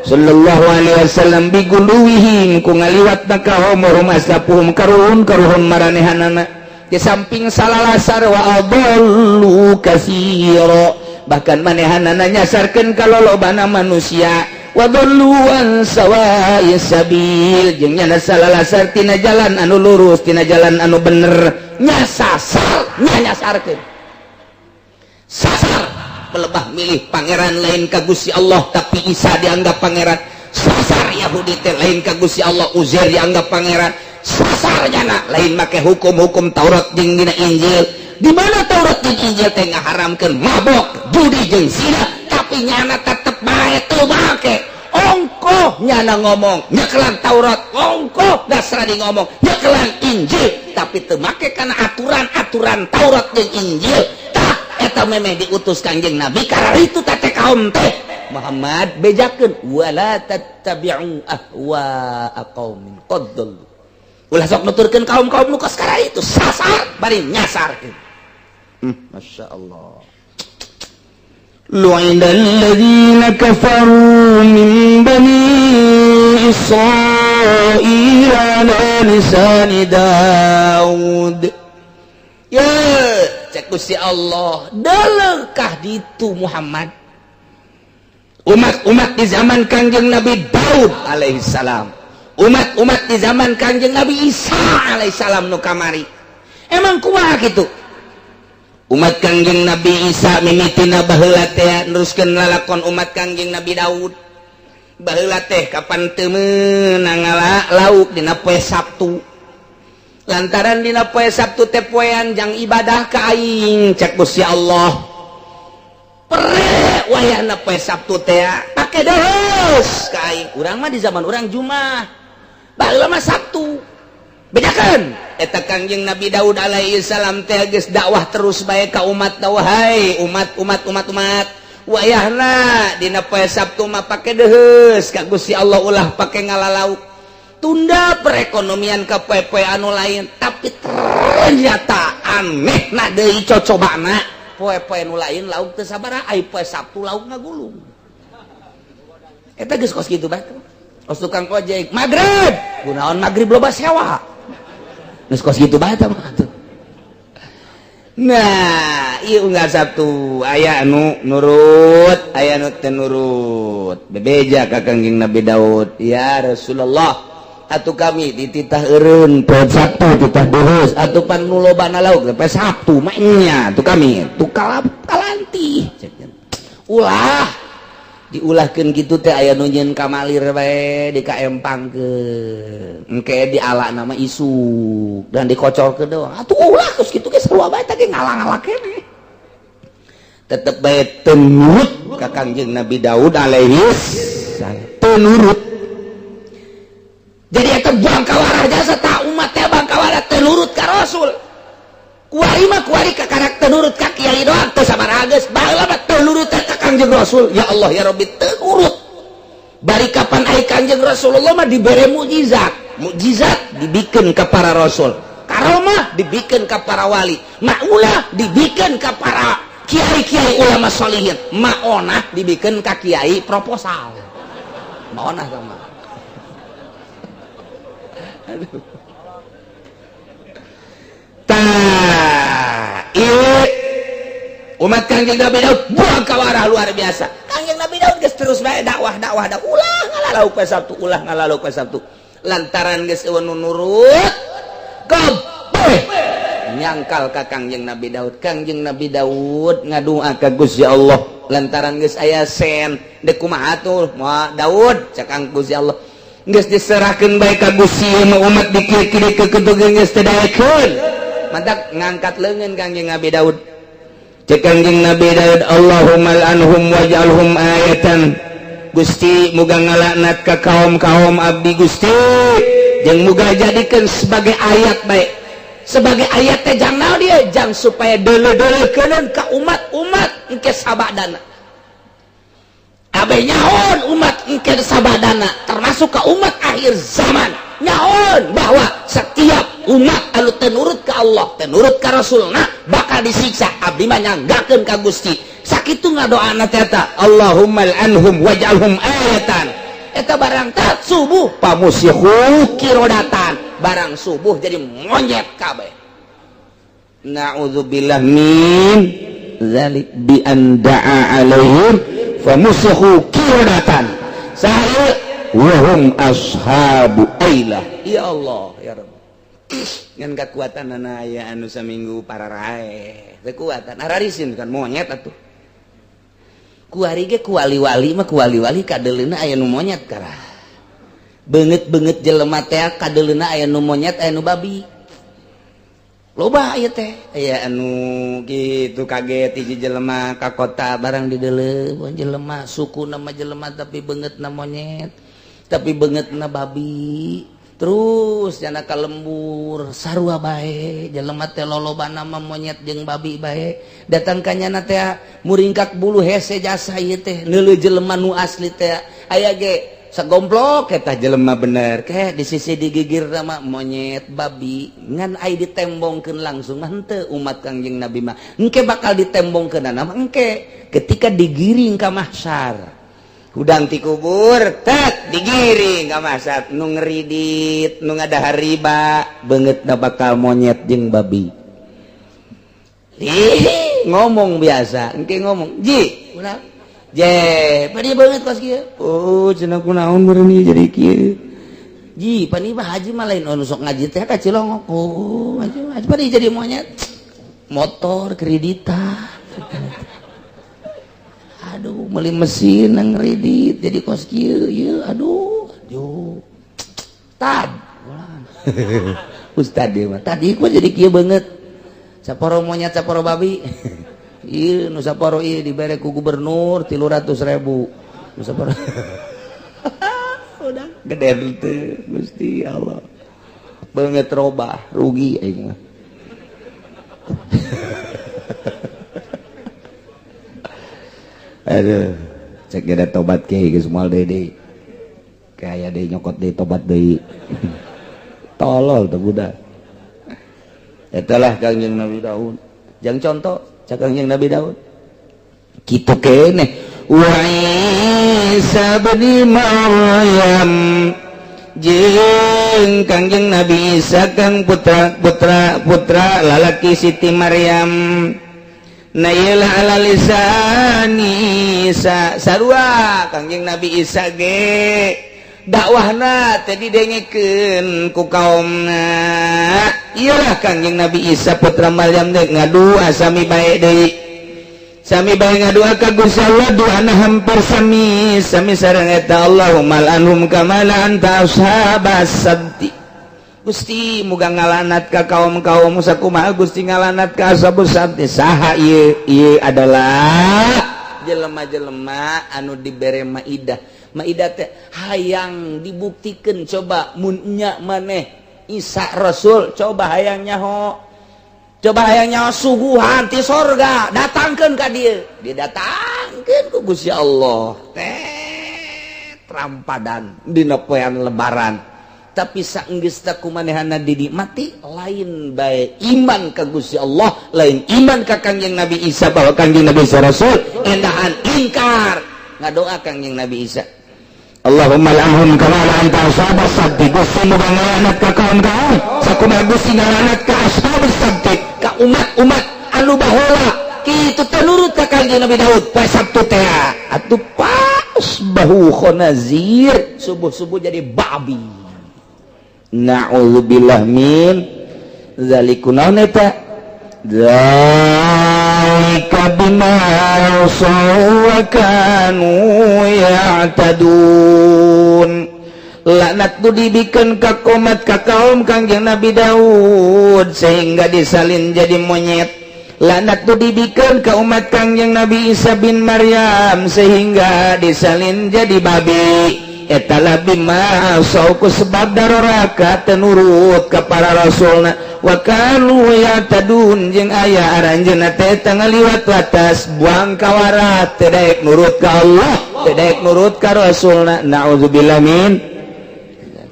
sallallahu alaihi wasallam. Biguluwihim, ku ngaliwatna kaum, rumasapuhum, karuhun karuhun maranehanana. Di samping salasar, wa adallu katsira, bahkan manehanana nyasarkeun ka lolobana manusia. Wa dhallu an sawa'is sabil, jeung nyana salasar tina jalan anu lurus, tina jalan anu bener, nyasasar, nyasarkeun, sasar. Pelebah milih pangeran lain ka Gusti Allah, tapi Isa dianggap pangeran. Sasar Yahudi teh lain ka Gusti Allah, Uzair dianggap pangeran. Sasar nyana lain make hukum-hukum Taurat jeung dina Injil, di mana Taurat jeung Injil teh ngaharamkeun mabok, judi, jeung zina, tapi nyana tetep bae teu make. Ongkoh nyana ngomong nyekelan Taurat, ongkoh Nasrani ngomong nyekelan Injil, tapi teu make kana aturan-aturan Taurat jeung Injil. Tah, eta memeh diutus Kangjeng Nabi kararitu teh kaum teh. Muhammad bejakeun, wala tattabi'u ahwa qaumin qad dhallu, ulah sok nuturkeun kaum-kaum nu kos itu sasar bari nyasarkeun. Masya Allah.
لعن الذين كفروا من بني إسرائيل على لسان داود.
Ya, cek Gusti Allah, delekah ditu Muhammad umat-umat di zaman Kangjeng Nabi Daud alaihissalam, umat-umat di zaman Kangjeng Nabi Isa alaihissalam nu kamari. Emang kumaha gitu umat Kangjeng Nabi Isa mimitina baheula teh neruskeun lalakon umat Kangjeng Nabi Daud baheula teh? Kapan teu meunang ngala lauk dina poe Sabtu, lantaran dina poe Sabtu teh poean jang ibadah ka aing, cek Gusti Allah. Pere wayahna poe Sabtu teh pake deus ka aing. Urang mah di zaman urang Jumat, baheula mah Sabtu. Bedakan eta Kangjeng Nabi Daud alaihi salam teh geus dakwah terus bae ka umat, wahai umat, umat, umat, umat, wayahna dina poe Sabtu mah pake deheus ka Gusti Allah, ulah pake ngalalauk, tunda perekonomian ke poe-poe anu lain. Tapi ternyata aneh na deui, cocobana poe-poe nu lain lauk teu sabaraha, ai poe Sabtu lauk ngagulung. Eta geus kos kitu bae, kos tukang ojek magrib, kunaon magrib loba sewa, geus kos kitu bae mah tuh. Nah, ieu unggal Sabtu aya anu nurut, aya anu teu nurut. Bebeja ka Kangjeng Nabi Daud, ya Rasulullah, atuh kami dititah eureun poe Sabtu, titah deheus, atuh pan nu lobana lauk poe Sabtu mah nya, atuh kami tuh kalanti. Ulah diulahkeun kitu teh, aya nu nyieun kamalir bae dikaempangkeun, engke diala nama isu dan dikocorkeun doang. Atuh ulah kos kitu ge, sarua bae teh ngalang-ngala keneh. Tetep bae teu nurut ka Kangjeng Nabi Daud alaihi salam, teu nurut. Jadi eta bangkawarah jasa tak umat teh bangkawarah teu nurut ka Rasul. Kuari mah kuari ka karak teu nurut ka kiai doang teu sabaraha geus, baheula mah teu nurut teh ka Kangjeng Rasul. Ya Allah ya Rabbi, teu nurut. Bari kapan ai Kangjeng Rasulullah mah dibere mukjizat, mukjizat dibikeun ka para rasul, karomah dibikeun ka para wali, maunah dibikeun ka para kiai-kiai ulama solihin, maonah dibikeun ka kiai proposal. Maonah sama. Aduh. Tah, ieu umat Kangjeng Nabi Daud buang kawarah luar biasa. Kangjeng Nabi Daud geus terus bae dakwah, dakwah, dakwah, ulah ngalalau poe Sabtu, ulah ngalalau poe Sabtu. Lantaran geus euweuh nu nurut, kabeh nyangkal ka Kangjeng Nabi Daud. Kangjeng Nabi Daud ngadua ka Gusti Allah lantaran geus aya sen dek kumaha tuh moal Daud. Cek Kang Gusti Allah, geus diserahkeun bae ka Gusti mah, umat dikir-kiri keketugeun geus teu daekeun. Mantak ngangkat leungeun Kangjeng Nabi Daud. Cek Kangjeng Nabi Daud, "Allahumma al'anhum waj'alhum ayatan." Gusti, muga ngalaknat ka kaum-kaum abdi, Gusti, jeung muga jadikeun sebagai ayat baik. Sebagai ayat teh jang naon dia? Jang supaya deuleu-deuleukeun ka umat-umat engke sabadana. Abe nyahoon umat engke sabadana, termasuk ke umat akhir zaman, nyahoon bahwa setiap umat anu teu nurut ka Allah, teu nurut ka Rasulna, bakal disiksa. Abdi mah nyanggakeun ka Gusti. Sakitu ngadoana teh eta, "Allahumma anhum waj'alhum ayatan." Eta barang tat subuh, famusikhu qirodatan, barang subuh jadi monyet kabeh. Na'udzubillah min dzalik. Bi an da'a alaihim famusikhu qirodatan saha wahum ashabu ailah. Ya Allah ya Rabb, ngan kekuatan aya anu saminggu pararae kekuatan ararisin kan monyet atuh. Kuari ge ku wali-wali mah, ku wali-wali kadeleuna aya nu monyet karah. Beungeut-beungeut jelema teh kadeleuna aya nu monyet, aya nu babi. Loba aya teh, aya anu gitu kaget hiji jelema ka kota, barang dideuleu jelema suku nama jelema, tapi beungeutna monyet, tapi beungeutna babi. Terus jana ka lembur sarua bae, jelema teh lolobana mah monyet jeung babi bae. Datang ka nyana teh muringkak bulu, hese jasa ieu teh neuleuh jelema nu asli teh. Aya ge sagomplok eta jelema bener ke di sisi digigir mah monyet babi, ngan ai ditembongkeun langsung mah henteu. Umat Kangjeng Nabi mah engke bakal ditembongkeun mah engke ketika digiring ka mahsyar, hudang ti kubur tet digiring ka mahsyar. Nu ngeridit, nu ngadahar riba, beungeutna bakal monyet jeung babi. Ih, ngomong biasa engke ngomong ji ulah je pan banget kos kieu. Oh, cenah, kunaon meureun jadi kieu ji? Pan mah haji mah lain anu sok ngaji teh ka Cilongok. Oh, haji, haji pan jadi monyet, motor kreditan, aduh, beli mesin nang kredit jadi kos kieu ieu. Aduh aduh, tad ustad dia mah tadi kok jadi kieu banget, saporo monyet, saporo babi. Ieu nu saporo ieu dibere ku gubernur 300.000, nu saporo udah gede teu. Gusti Allah, banget robah rugi aing mah. Aduh, cek gede tobat ke geus moal deui deui, kayak deui nyokot deui, tobat deui. Tolol tuh budak. Itulah Kangjeng Nabi Daud. Jangan contoh cak Kangjeng Nabi Daud kitu keneh. Wa Isa bin Maryam, jeung Kangjeng Nabi Isa kang putra putra putra lalaki Siti Maryam. Nah, iyalah, ala lisani Isa sarua Kangjeng Nabi Isa ge dakwahna teh didengekeun ku kaumna. Iyalah, Kangjeng Nabi Isa putra Maryam teh ngadua sami bae deui, sami bae ngadua ka Gusti Allah. Doana hampir sami sami sareng eta, "Allahumma anhum kama la'anta ashabas sabti." Gusti, muga ngalanat ka kaum-kaum. Sakumaha Gusti ngalanat ka ashabus sabti? Saha ieu? Ieu adalah jelema-jelema anu dibere maidah. Maidah teh hayang dibuktikan. Coba mun nya maneh Isa Rasul, coba hayang nyaho, coba hayang nyaho suguhan ti sorga, datangkeun ka dieu. Didatangkeun ku Gusti Allah teh trampadan dina poean Lebaran, tapi saenggeus ku manehana dinikmati, lain bae iman ka Gusti Allah, lain iman ka Kangjeng Nabi Isa bahwa Kangjeng Nabi Isa Rasul, endahan ingkar. Ngadoa Kangjeng Nabi Isa,
"Allahumma la'anhum kama la'anta ashabas sabti." Gusti, muga ngalanat ka kaum-kaum sakumaha Gusti ngalanat ka ashabas sabti,
ka umat-umat anu baheula kitu teh nurut ka Kangjeng Nabi Daud poe Sabtu teh. Atuh pas bahu khonazir, subuh-subuh jadi babi. Na'udzubillah min dzalik. Kunaon eta?
"Dzalika bima asaw wa kanu ya'tadun."
Laknat tu dibikin ka komat, ka kaum Kangjeng Nabi Daud, sehingga disalin jadi monyet. Laknat tu dibikin ke umat Kangjeng Nabi Isa bin Maryam, sehingga disalin jadi babi. Eta bima asaw, ku sebab daroraka teu nurut ka para rasulna. Wa kanu ya'tadun, jeung aya aranjeunna teh ngaliwat watas, buang kawarat, teu daek nurut ka Allah, teu daek nurut ka rasulna. Na'udzubillah min.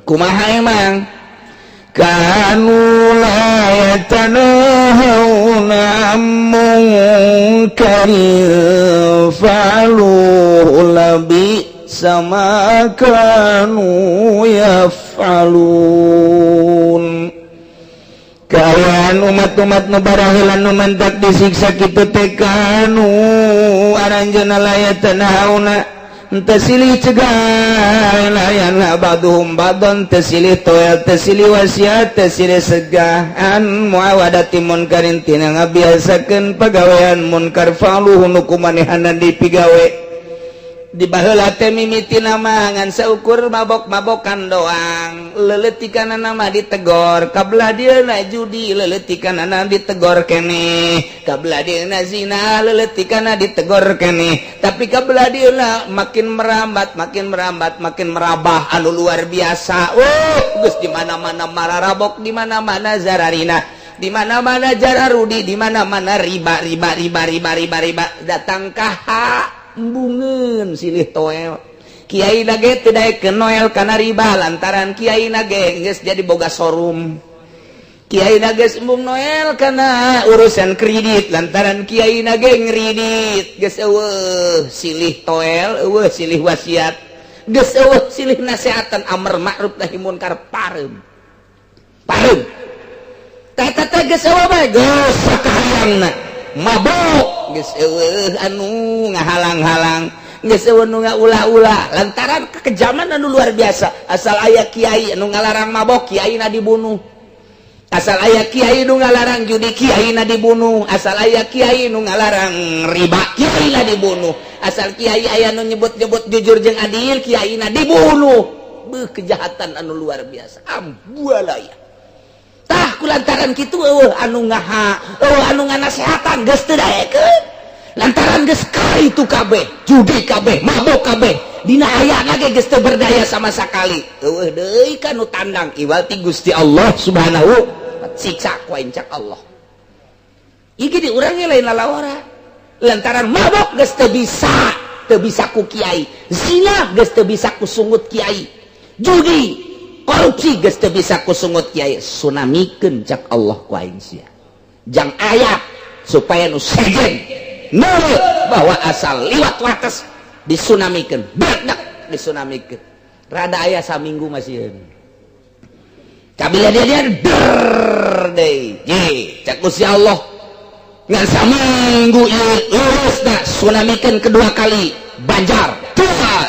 Kumaha emang?
"Kanu la yatanahawna 'an munkarin fa'aluhu labi'sa ma kanu yaf'alun."
Kawan umat-umat nu baraheula nu mantak disiksa kitu teh, kanu aranjeunna la yatanahawna, teu silih cegah, la yanha ba'duhum ba'dan, teu silih toel, teu silih wasiat, teu silih segah, an muawadati munkarin, tina ngabiasakeun pagawean munkar, fa'aluhu, nu kumanehana dipigawe. Di baheula teh mimiti nama ngan saukur mabok-mabokan doang, leuleutikana nama ditegor. Kabelah dieuna judi, leuleutikana ditegor keneh. Kabelah dieuna zina, leuleutikana ditegor keneh. Tapi kabelah dieuna makin merambat, makin merambat, makin merabah anu luar biasa. Oh, geus di mana-mana mararabok, di mana-mana zararina, di mana-mana jararudi, di mana-mana riba, riba, riba, riba, riba, riba. Datang ka embungeun silih toel. Kiai nage teu daek noel kana riba, lantaran kiai nage geus jadi boga showroom. Kiai nage embung noel kana urusan kredit, lantaran kiai nage ngredit. Geus eueuh silih toel, eueuh silih wasiat, geus eueuh silih nasehatan amar ma'ruf nahi munkar. Pareum, pareum teh teh, geus eueuh bae, geus sakahayangna mabok, geus eueuh anu ngahalang-halang, geus eueuh nu ngaulah-ulah, lantaran kekejaman anu luar biasa. Asal aya kiai anu ngalarang mabok, kiaina dibunuh. Asal aya kiai nu ngalarang judi, kiaina dibunuh. Asal aya kiai nu ngalarang riba, kiaina dibunuh. Asal kiai aya nu nyebut-nyebut jujur jeung adil, kiaina dibunuh. Beuh, kejahatan anu luar biasa, ambualaya. Tah, kulantaran kitu eueuh anu ngaha, eueuh anu nganasehatan, geus teu daekeun, lantaran geus itu kabeh, judi kabeh, mabok kabeh, dina ayana ge geus teu berdaya sama sekali. Eueuh deui ka nu tandang iwal ti Gusti Allah Subhanahu. Siksa ku aing, cak Allah. Iki di urang lain lalawara, lantaran mabok geus teu bisa, teu bisa ku kiai. Zina geus teu bisa ku sungut kiai. Judi, korupsi geus teu bisa ku sungut kiai. Tsunamikeun, cak Allah, ku aing sia, jang ayat supaya nu sejen nurut bahwa asal liwat wates disunamikeun, badak disunamikeun. Rada aya saminggu masih kabila dia dia der deui. Ye, cak Gusti Allah, ngan saminggu ieu lurusna, tsunamikeun kedua kali Banjar tua.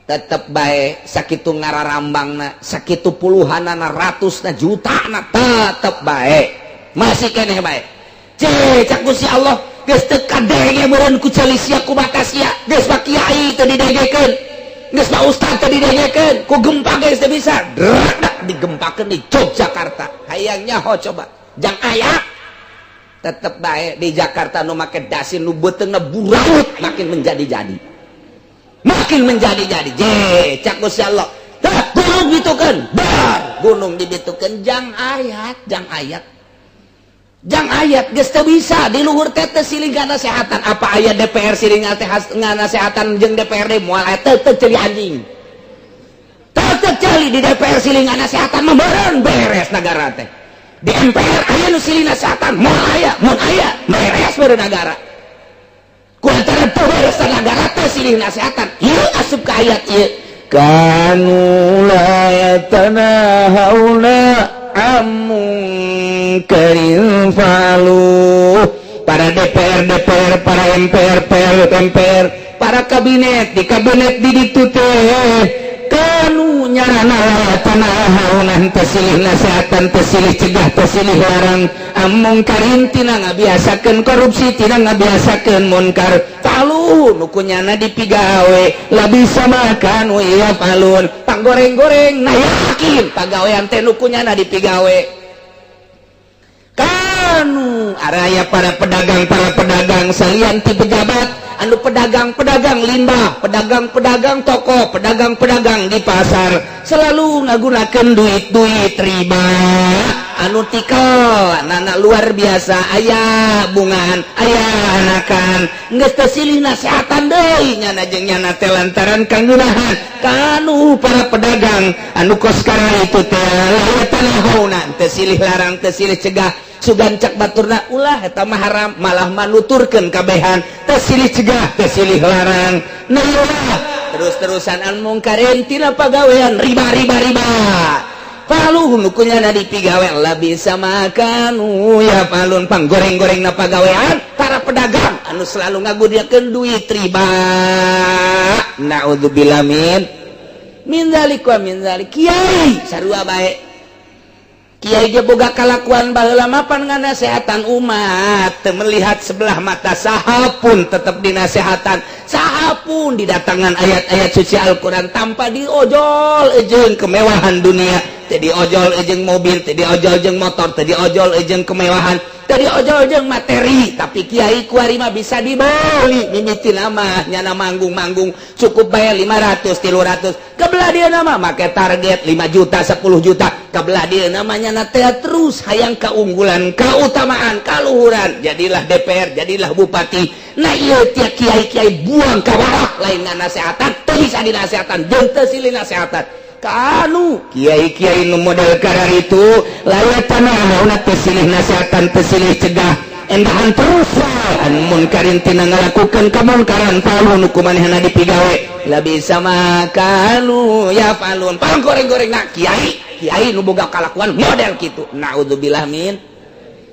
Tetep bae sakitu ngararambangna, sakitu puluhanana, ratusna, jutana, tetep bae masih keneh bae. Cek Gusti Allah, geus teu kadenge meureun ku cali sia, ku mata sia. Geus mah kiai teu didengekeun. Geus Pak Ustad tadi didengekeun ku gempa geus teu bisa dradak digempakeun di Yogyakarta. Hayang nyaho coba jang aya tetep bae di Jakarta nu make dasi, nu beuteungna buraut, makin menjadi-jadi, makin menjadi-jadi. Je cak Gusti Allah, tah gunung dibitukeun, bar gunung dibitukeun. Jang ayat, jang ayat, jang ayat, geus teu bisa di luhur teh teu silih nganasehatan. Apa aya DPR silih nganasehatan jeung DPRD? Moal aya, teu teu ceuli anjing, teu teu ceuli. Di DPR silih nganasehatan mah meureun beres negara teh. Di MPR aya nu silih nasehatan? Moal aya. Mun aya, beres meureun negara. Ku antara teu beres negara teh silih nasehatan. Ieu asup ka ayat ieu,
kanu la yatanahawna 'an munkarin fa'aluh. Para DPR DPR, para MPR PR MPR, para kabinet di kabinet di ditu teh, kanu nyarana la yatanahawna, teu silih nasehatan, teu silih cegah, teu silih larang, 'an munkarin, tina ngabiasakeun korupsi, tina ngabiasakeun munkar, fa'aluh, nu kunyana dipigawe. Labisa ma kanu yaf'alun.
Panggoreng-goreng, nah yakin pagawean teh nu kunyana dipigawe. Kanu
araya para pedagang, para pedagang salian ti pejabat,
anu pedagang-pedagang limbah, pedagang-pedagang toko, pedagang-pedagang di pasar selalu ngagunakeun duit-duit riba anu tikel nana luar biasa, aya bungan, aya anakan. Geus teu silih nasehatan deui nyana jeung nyana teh lantaran kanggunahan.
Kanu para pedagang anu kos itu teh la yatanahawna,
teu silih larang, teu silih cegah. Sugan cak baturna, "Ulah, eta mah haram," malah manuturkeun kabehan. Teu silih cegah, teu silih larang. Nah, terus-terusan 'an mungkarin, tina pagawean riba, riba, riba, fa'aluh, nu kunyana dipigawe. Labisa ma kanu yaf'alun. Pang goreng-goreng na pagawean para pedagang anu selalu ngagunakeun duit riba. Naudzubillah min dzalik wa min dzalik. Kiai sarua bae. Kiai ge boga kalakuan. Baheula mapan nganasehatan umat teu melihat sebelah mata, saha pun tetep dinasehatan, saha pun didatangan ayat-ayat suci Al-Qur'an tanpa diojol jeung kemewahan dunia. Teu diojol jeung mobil, teu diojol jeung motor, teu diojol jeung kemewahan, teu diojol jeung materi. Tapi kiai kuari mah bisa dibeli. Mimiti nama nyana manggung-manggung cukup bayar 500, 300, kebelah dia nama make target 5 juta, 10 juta. Kebelah dia namanya teh terus hayang keunggulan, keutamaan, kaluhuran, jadilah DPR, jadilah bupati. Nah, iya, tiap kiai-kiai buang kawarah, lain nasehatan, teu bisa dinasehatan jeung teu silih nasehatan.
Kanu kiai-kiai nu model karar itu la yatanahawna, teu silih nasehatan, teu silih cegah, endahan terus 'an munkarin, tina ngalakukeun kamungkaran, fa'aluh, nu kumanehna dipigawe.
Labisa ma kanu yaf'alun. Pang goreng-goreng nak kiai kiai nu boga kalakuan model gitu. Naudzubillah min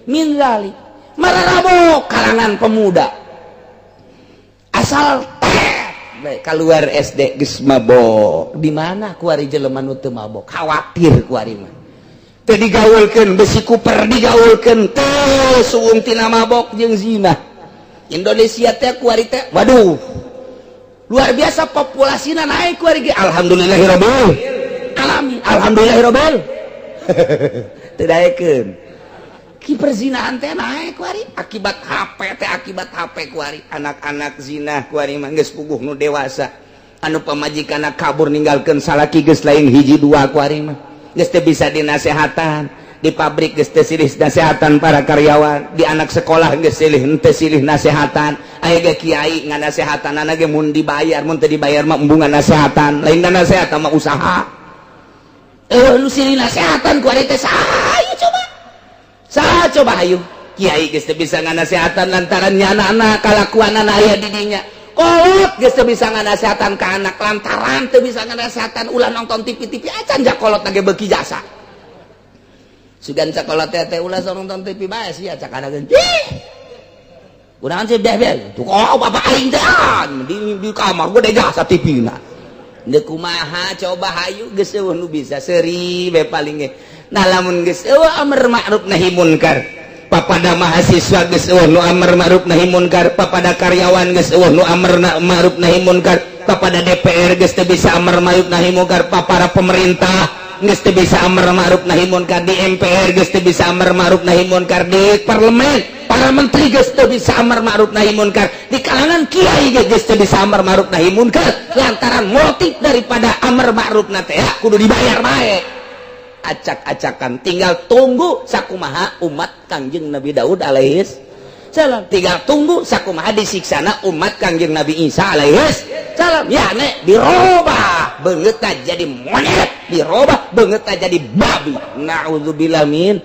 dzalik. Mararabok kalangan pemuda, asal keluar SD geus mabok. Di mana kuari jelema nu teu mabok? Khawatir kuari mah.
Teu digaulkeun, besi kuper digaulkeun teu suung tina mabok jeung zina.
Indonesia teh kuari teh, waduh, luar biasa populasina naik kuari ge.
Alhamdulillahirabbil
alamin, alhamdulillahirabbil teu daekeun ki perzinahan teh naik kuari akibat HP teh, akibat HP kuari anak-anak zina. Kuari mah geus puguh nu dewasa anu pamajikanna kabur ninggalkeun salaki geus lain hiji dua. Kuari mah geus teu bisa dinasehatan. Di pabrik geus teu silih nasehatan para karyawan, di anak sekolah geus silih teu silih nasehatan. Aya ge kiai nganasehatan anak ge mun dibayar, mun teu dibayar mah embungan nasehatan, lain nasehatan mah usaha. Eh, nu silih nasehatan kuari teh saha coba? Saha coba hayu? Kiai geus teu bisa nganasehatan lantaran nyana kalakuan anak aya di dinya. Kolot geus teu bisa nganasehatan ka anak lantaran teu bisa nganasehatan ulah nonton TV-TV acan, ja kolot ge beuki jasa. Sugan sakola teh teh ulah nonton TV bae sia, cak anak ge. Kunaon sih beh beh? Tuh kok bapak aing teh di kamar gua jasa TV na. Deuk kumaha coba hayu? Geus eueuh nu bisa seuri be paling ge. Nah, lamun geus eueuh amar ma'ruf nahi munkar,
papada mahasiswa geus eueuh nu amar ma'ruf nahi munkar, papada karyawan geus eueuh nu amar ma'ruf nahi munkar. Kepada DPR geus teu bisa amar ma'ruf nahi munkar, para pemerintah geus teu bisa amar ma'ruf nahi munkar, di MPR geus teu bisa amar ma'ruf nahi munkar, di parlemen para menteri geus teu bisa amar ma'ruf nahi munkar, di kalangan kiai geus teu bisa amar ma'ruf nahi munkar, lantaran motif daripada amar ma'ruf na teh kudu dibayar bae. Acak-acakan, tinggal tunggu sakumaha umat Kangjeng Nabi Daud alaihis salam, tinggal tunggu sakumaha disiksana umat Kangjeng Nabi Isa alaihis salam. Ya nek dirobah beungeutna jadi monyet, dirobah beungeutna jadi babi. Naudzubillah min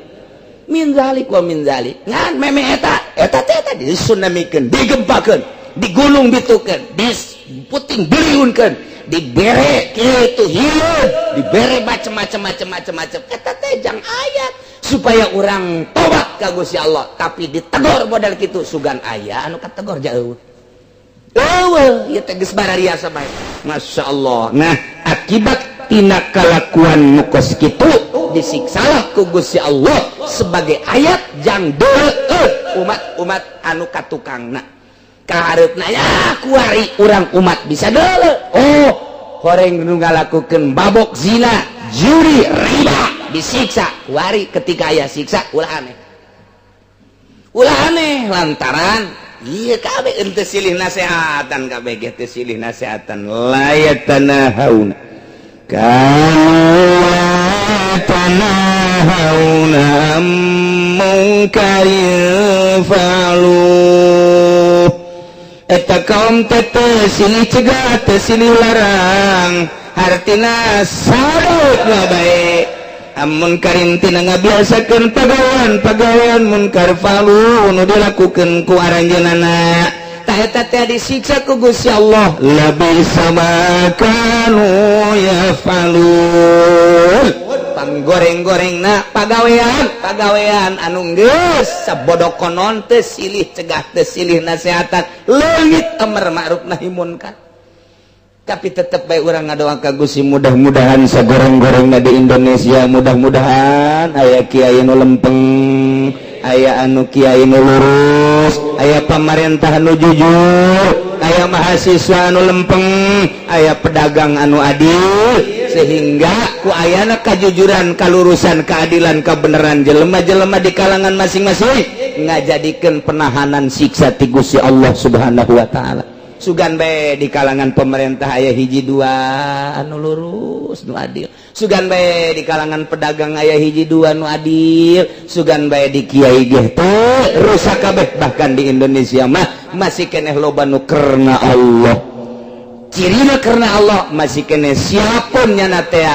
zalik wa min zalik. Ngan meme eta eta teh eta disunamikeun, digempakeun, digulung bitukeun, diputing beliunkeun, dibere kitu hileud, dibere macem-macem macem-macem macem. Eta teh jang ayat supaya orang tobat ka Gusti Allah, tapi ditegor model kitu, sugan aya anu kategor jauh. Eueuh, ieu teh geus barariasa bae. Masya Allah. Nah, akibat tina kalakuan nu kos kitu disiksalah ku Gusti Allah sebagai ayat jang deuleuh umat-umat anu katukangna. Kahareupna ya kuari urang umat bisa deuleuh. Oh, horeng nu ngalakukeun babok, zina, judi, riba disiksa. Kuari ketika aya siksa ulah aneh. Ulah aneh lantaran iya kabeh ente silih nasehatan, kabeh ge teu silih nasehatan. La yatanahauna kanu yatanahawna munkarin fa'alu. Eta kaum teh teu silih cegah, teu silih larang, hartina sarut lah bae. Munkarin tina ngabiasakeun pagawean-pagawean munkar, fa'alu nu dilakukeun ku aranjeunana. Tah, eta teh disiksa ku Gusti Allah. Labisa ma kanu yafalun. Panggoreng-gorengna pagawean pagawean anu geus sabodo konon teu silih cegah, teu silih nasehatan, leungit amar ma'ruf nahi munkar. Tapi tetep bae urang ngadoa ka Gusti, mudah-mudahan sagoreng-gorengna di Indonesia mudah-mudahan aya kiai nu lempeng, aya anu kiai nu lurus, aya pamarentah anu jujur, aya mahasiswa anu lempeng, aya pedagang anu adil, sehingga ku ayana kajujuran, kalurusan, keadilan, kebenaran jelema-jelema di kalangan masing-masing ngajadikeun penahanan siksa ti Gusti Allah Subhanahu wa taala. Sugan bae di kalangan pemerintah aya hiji dua anu lurus, nu adil. Sugan bae di kalangan pedagang aya hiji dua nu adil. Sugan bae di kiai ge teu rusak kabeh. Bahkan di Indonesia mah masih keneh loba nu karena Allah. Cirina karena Allah masih keneh siapun nyana teh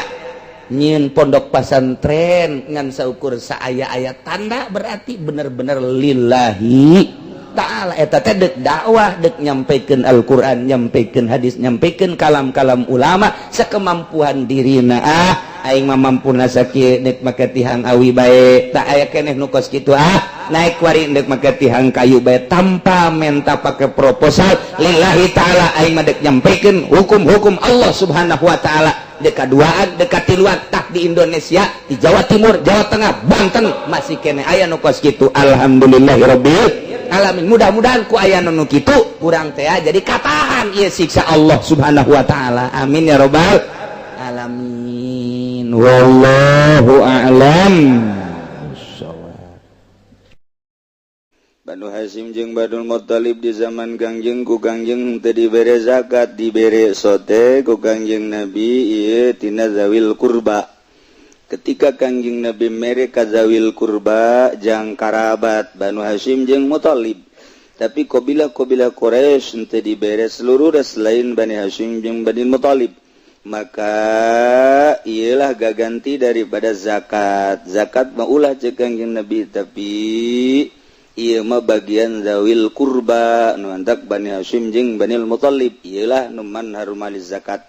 nyieun pondok pasantren ngan saukur saaya-aya tanda berarti bener-bener lillahi ta'ala. Eta teh dek dakwah, dek nyampaikan Al-Qur'an, nyampaikan hadis, nyampaikan kalam-kalam ulama sekemampuan dirina. Ah, aing mah mampuna sakieu, dek make tihang awi bae. Tak aya keneh nu kos kitu, ah, naik kuari dek make tihang kayu bae, tanpa menta pake proposal, lillahi ta'ala aing mah dek nyampaikan hukum-hukum Allah Subhanahu wa taala. Dek kaduaan, dek katiluan. Tak di Indonesia, di Jawa Timur, Jawa Tengah, Banten masih keneh aya nu kos kitu. Alhamdulillahirabbil alamin. Mudah-mudahan ku aya nu kitu kurang teh jadi katahan ieu siksa Allah Subhanahu wa taala. Amin ya robbal alamin. Wallahu a'lam.
Banu Hasyim jeung Banul Muthalib di zaman Kangjeng, ku Kangjeng teu dibere zakat, dibere sote ku Kangjeng Nabi ieu tina zawil kurba. Ketika Kangjeng Nabi mere ka zawil kurba jang karabat Banu Hasyim jeung Muthalib, tapi qabilah-qabilah Quraisy teu dibere seluruh selain Bani Hasyim jeung Bani Muthalib, maka ialah gaganti daripada zakat. Zakat mah ulah cek Kangjeng Nabi, tapi ieu mah bagian zawil kurba nu antak Bani Hasyim jeung Bani Muthalib, ieulah nu man harumali zakat.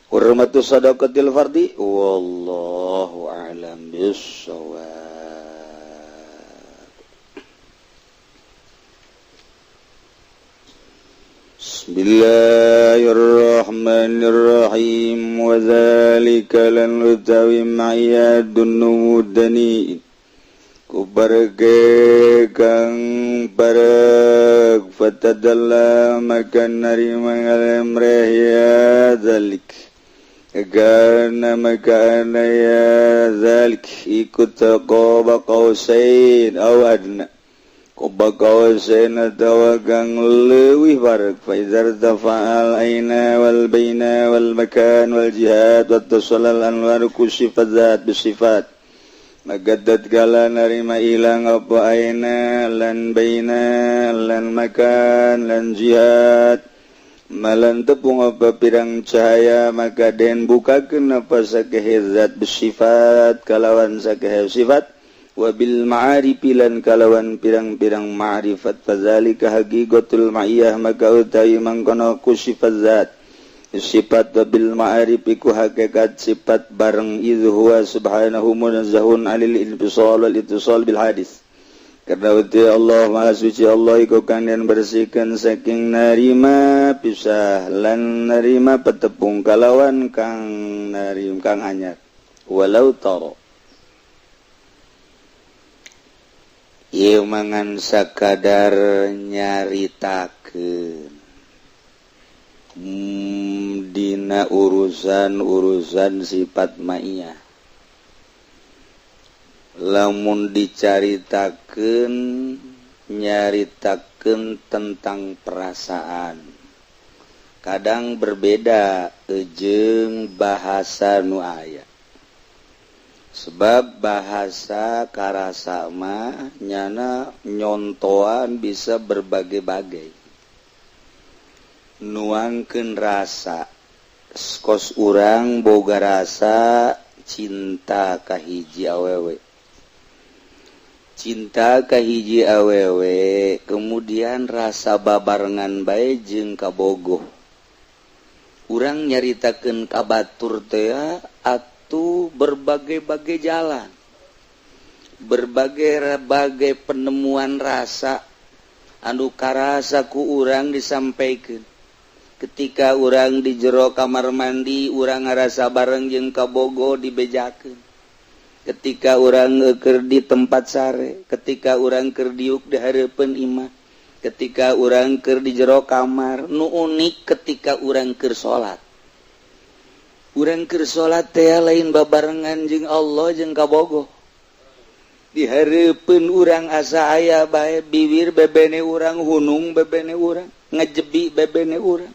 Hurmatu sadaqatil fardi. Wallahu a'lam bissawab. Bismillahirrahmanirrahim. Wa dzalika lan utawi ma'yadun numudani. Ku barege kang bareg, fatadalla maka narima ngalemreh ya zalik, karena maka ya zalik ikut qaba qausain aw adna, qaba qausain atawa kang leuwih bareg. Fa idza irtafa'al aina wal baina wal makan wal jihad wa tasallal anwar kusifat zat bisifat, maka tatkala narima ilang apa aina lan baina lan makan lan jihad malan tepung apa pirang cahaya, maka den bukakeun apa sakehe zat bersifat kalawan sakehe sifat, wabil ma'arifi lan kalawan pirang-pirang ma'rifat. Fazalika haqiqatul ma'iyah, maka utawi mangkono ku sifat zat sifat wabil ma'arif iku hakikat sifat bareng, idh huwa subhanahu munazzahun 'anil infisal wal ittisal bil hadis, karena uti Allah Maha Suci Allah iku kang den bersihkan saking narima pisah lan narima petepung kalawan kang narim kang anyar. Walau taro ieu mangan sakadar nyaritakeun dina urusan-urusan sifat ma'iyah, lamun dicaritakeun nyaritakeun tentang perasaan kadang berbeda jeung bahasa nu aya, sebab bahasa karasa mah nyana nyontoan bisa berbagai-bagai, nuangkeun rasa. Kos urang boga rasa cinta ka hiji awewe, cinta ka hiji awewe, kemudian rasa babarengan bae jeung kabogoh. Urang nyaritakeun ka batur teh atuh berbagai-bagai jalan, berbagai-bagai penemuan rasa anu karasa ku urang disampaikan. Ketika urang di jero kamar mandi, urang ngarasa bareng jeung kabogo dibejakeun. Ketika urang keur di tempat sare, ketika urang keur diuk di hareupeun imah, ketika urang keur di jero kamar, nu unik ketika urang keur salat. Urang keur salat teh lain babarengan jeung Allah jeung kabogo. Di hareupeun urang asa aya bae bibir bebene urang, hunung bebene urang, ngejebi bebene urang,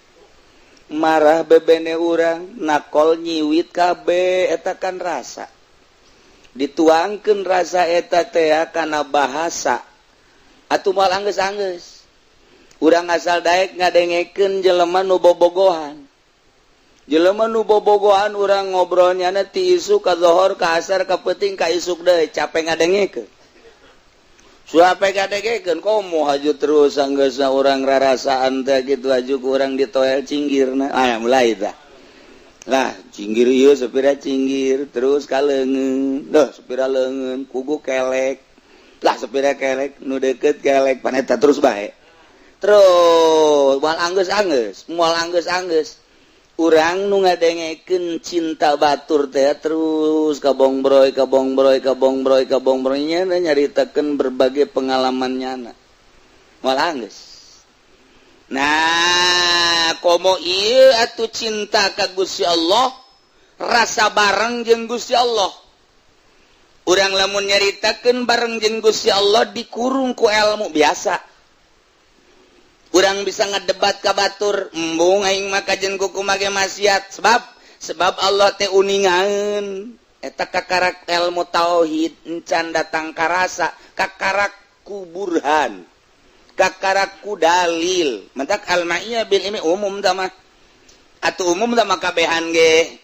marah bebene urang, nakol nyiwit kabeh, eta kan rasa. Dituangkeun rasa eta teh kana bahasa atuh moal anggeus-anggeus. Urang asal daek ngadengekeun jelema nu bobogohan. Jelema nu bobogohan urang ngobrolnya ti isuk ka zohor ka asar ka peuting ka isuk deui, capek ngadengekeun. Suape ngadengekeun komo haju terus anggeusna urang rarasaan teh kitu haju ku urang ditoel cinggirna. Ah mulai tah. Lah cinggir ieu sepira cinggir terus ka leungeun. Duh sepira leungeun kugu kelek. Lah sepira kelek nu deukeut kelek paneta terus bae. Terus moal anggeus-anggeus, moal anggeus-anggeus. Urang nu ngadengekeun cinta batur teh terus kabongbroy kabongbroy kabongbroy kabongbroy nya nyaritakeun berbagai pengalaman nyana. Moal anggeus. Nah, komo ieu atuh cinta ka Gusti Allah, rasa bareng jeung Gusti Allah. Urang lamun nyaritakeun bareng jeung Gusti Allah dikurung ku ilmu biasa. Urang bisa ngedebat ka batur, embung aing mah kajen kuku make maksiat, sebab Allah teh uningaeun. Eta kakarak ilmu tauhid encan datang karasa, kakarak ku burhan, kakarak ku dalil. Mentak al-ma'iyah bil ilmi umum tah mah. Atuh umum tah mah kabehan ge.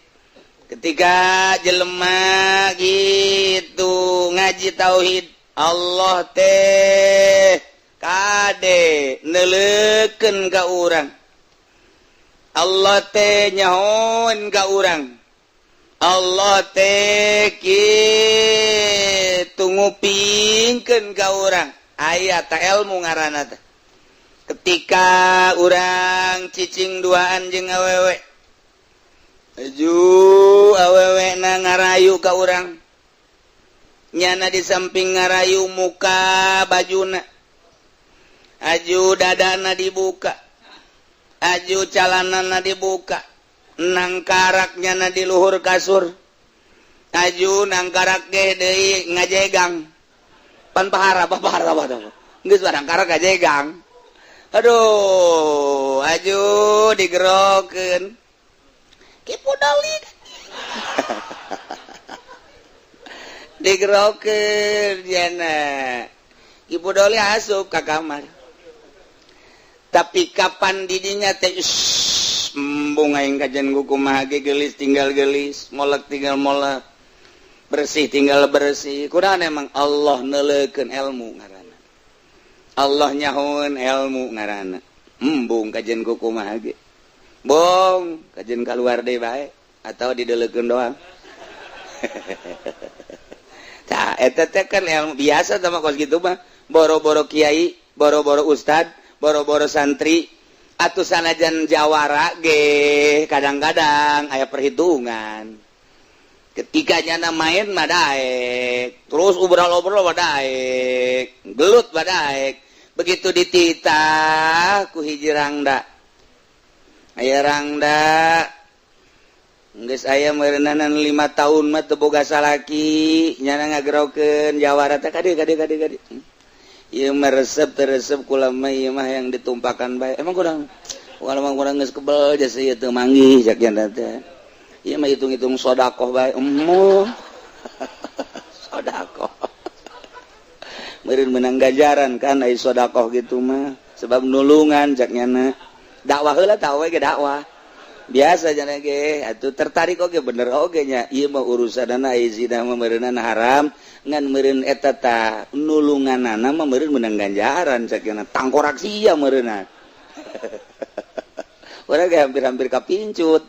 Ketika jelema gitu ngaji tauhid, Allah teh kade neleken ka urang, Allah teh nyahoan ka urang, Allah teh kitu ngupingkeun ka urang. Aya ta ilmu ngaranna teh. Ketika urang cicing duaan jeung awewe, ju awewe na ngarayu ka urang, Nyana di samping ngarayu muka bajuna, aju dadana dibuka, aju calanana dibuka, nangkarak nyana di luhur kasur, aju nangkarak ge deui ngajegang pan pahara pahara pahara geus nangkarak ngajegang. Aduh, aju digerokeun Ki Pudoli, digerokeun jana Ki Pudoli asup ka kamar. Tapi kapan didinya teh embung aing kajian kumaha ge, gelis tinggal gelis, molek tinggal molek, bersih tinggal bersih. Kurang emang Allah neuleukeun ilmu ngaranna, Allah nyahoeun ilmu ngaranna. Embung kajian kumaha ge, bong kajian keluar deui bae atau dideleukeun doang. Tah, eta teh kan ilmu biasa sama kos gitu mah. Boro-boro kiai, boro-boro ustad, boro-boro santri atau sanajan jawara ge kadang-kadang aya perhitungan. Ketika nyana main mah daek terus, obrol-obrol mah daek, gelut mah daek. Begitu dititah ku hiji rangda, aya rangda geus aya meureunanan 5 tahun mah teu boga salaki, nyana ngagerokeun jawara teh, "Kade, kade, kade, kade." Ieu mah resep teu resep, kula mah ieu mah yang ditumpakan bae. Emang kurang kalau mah kurang geus kebel jasa ieu teu manggih cak janda teh. Ieu mah hitung-hitung sodakoh bae. Emoh, sodakoh meureun menang ganjaran kan ai sodakoh gitu mah, sebab nulungan cak nyana. Dakwah heula, tah we ge dakwah biasa jana ge atuh tertarik oge, bener oge nya. Ieu mah urusanana ai zina mah meureunana haram, ngan meureun eta ta nulunganana mah meureun menang ganjaran cak nyana. Tangkorak sia meureunna urang ge hampir-hampir kapincut.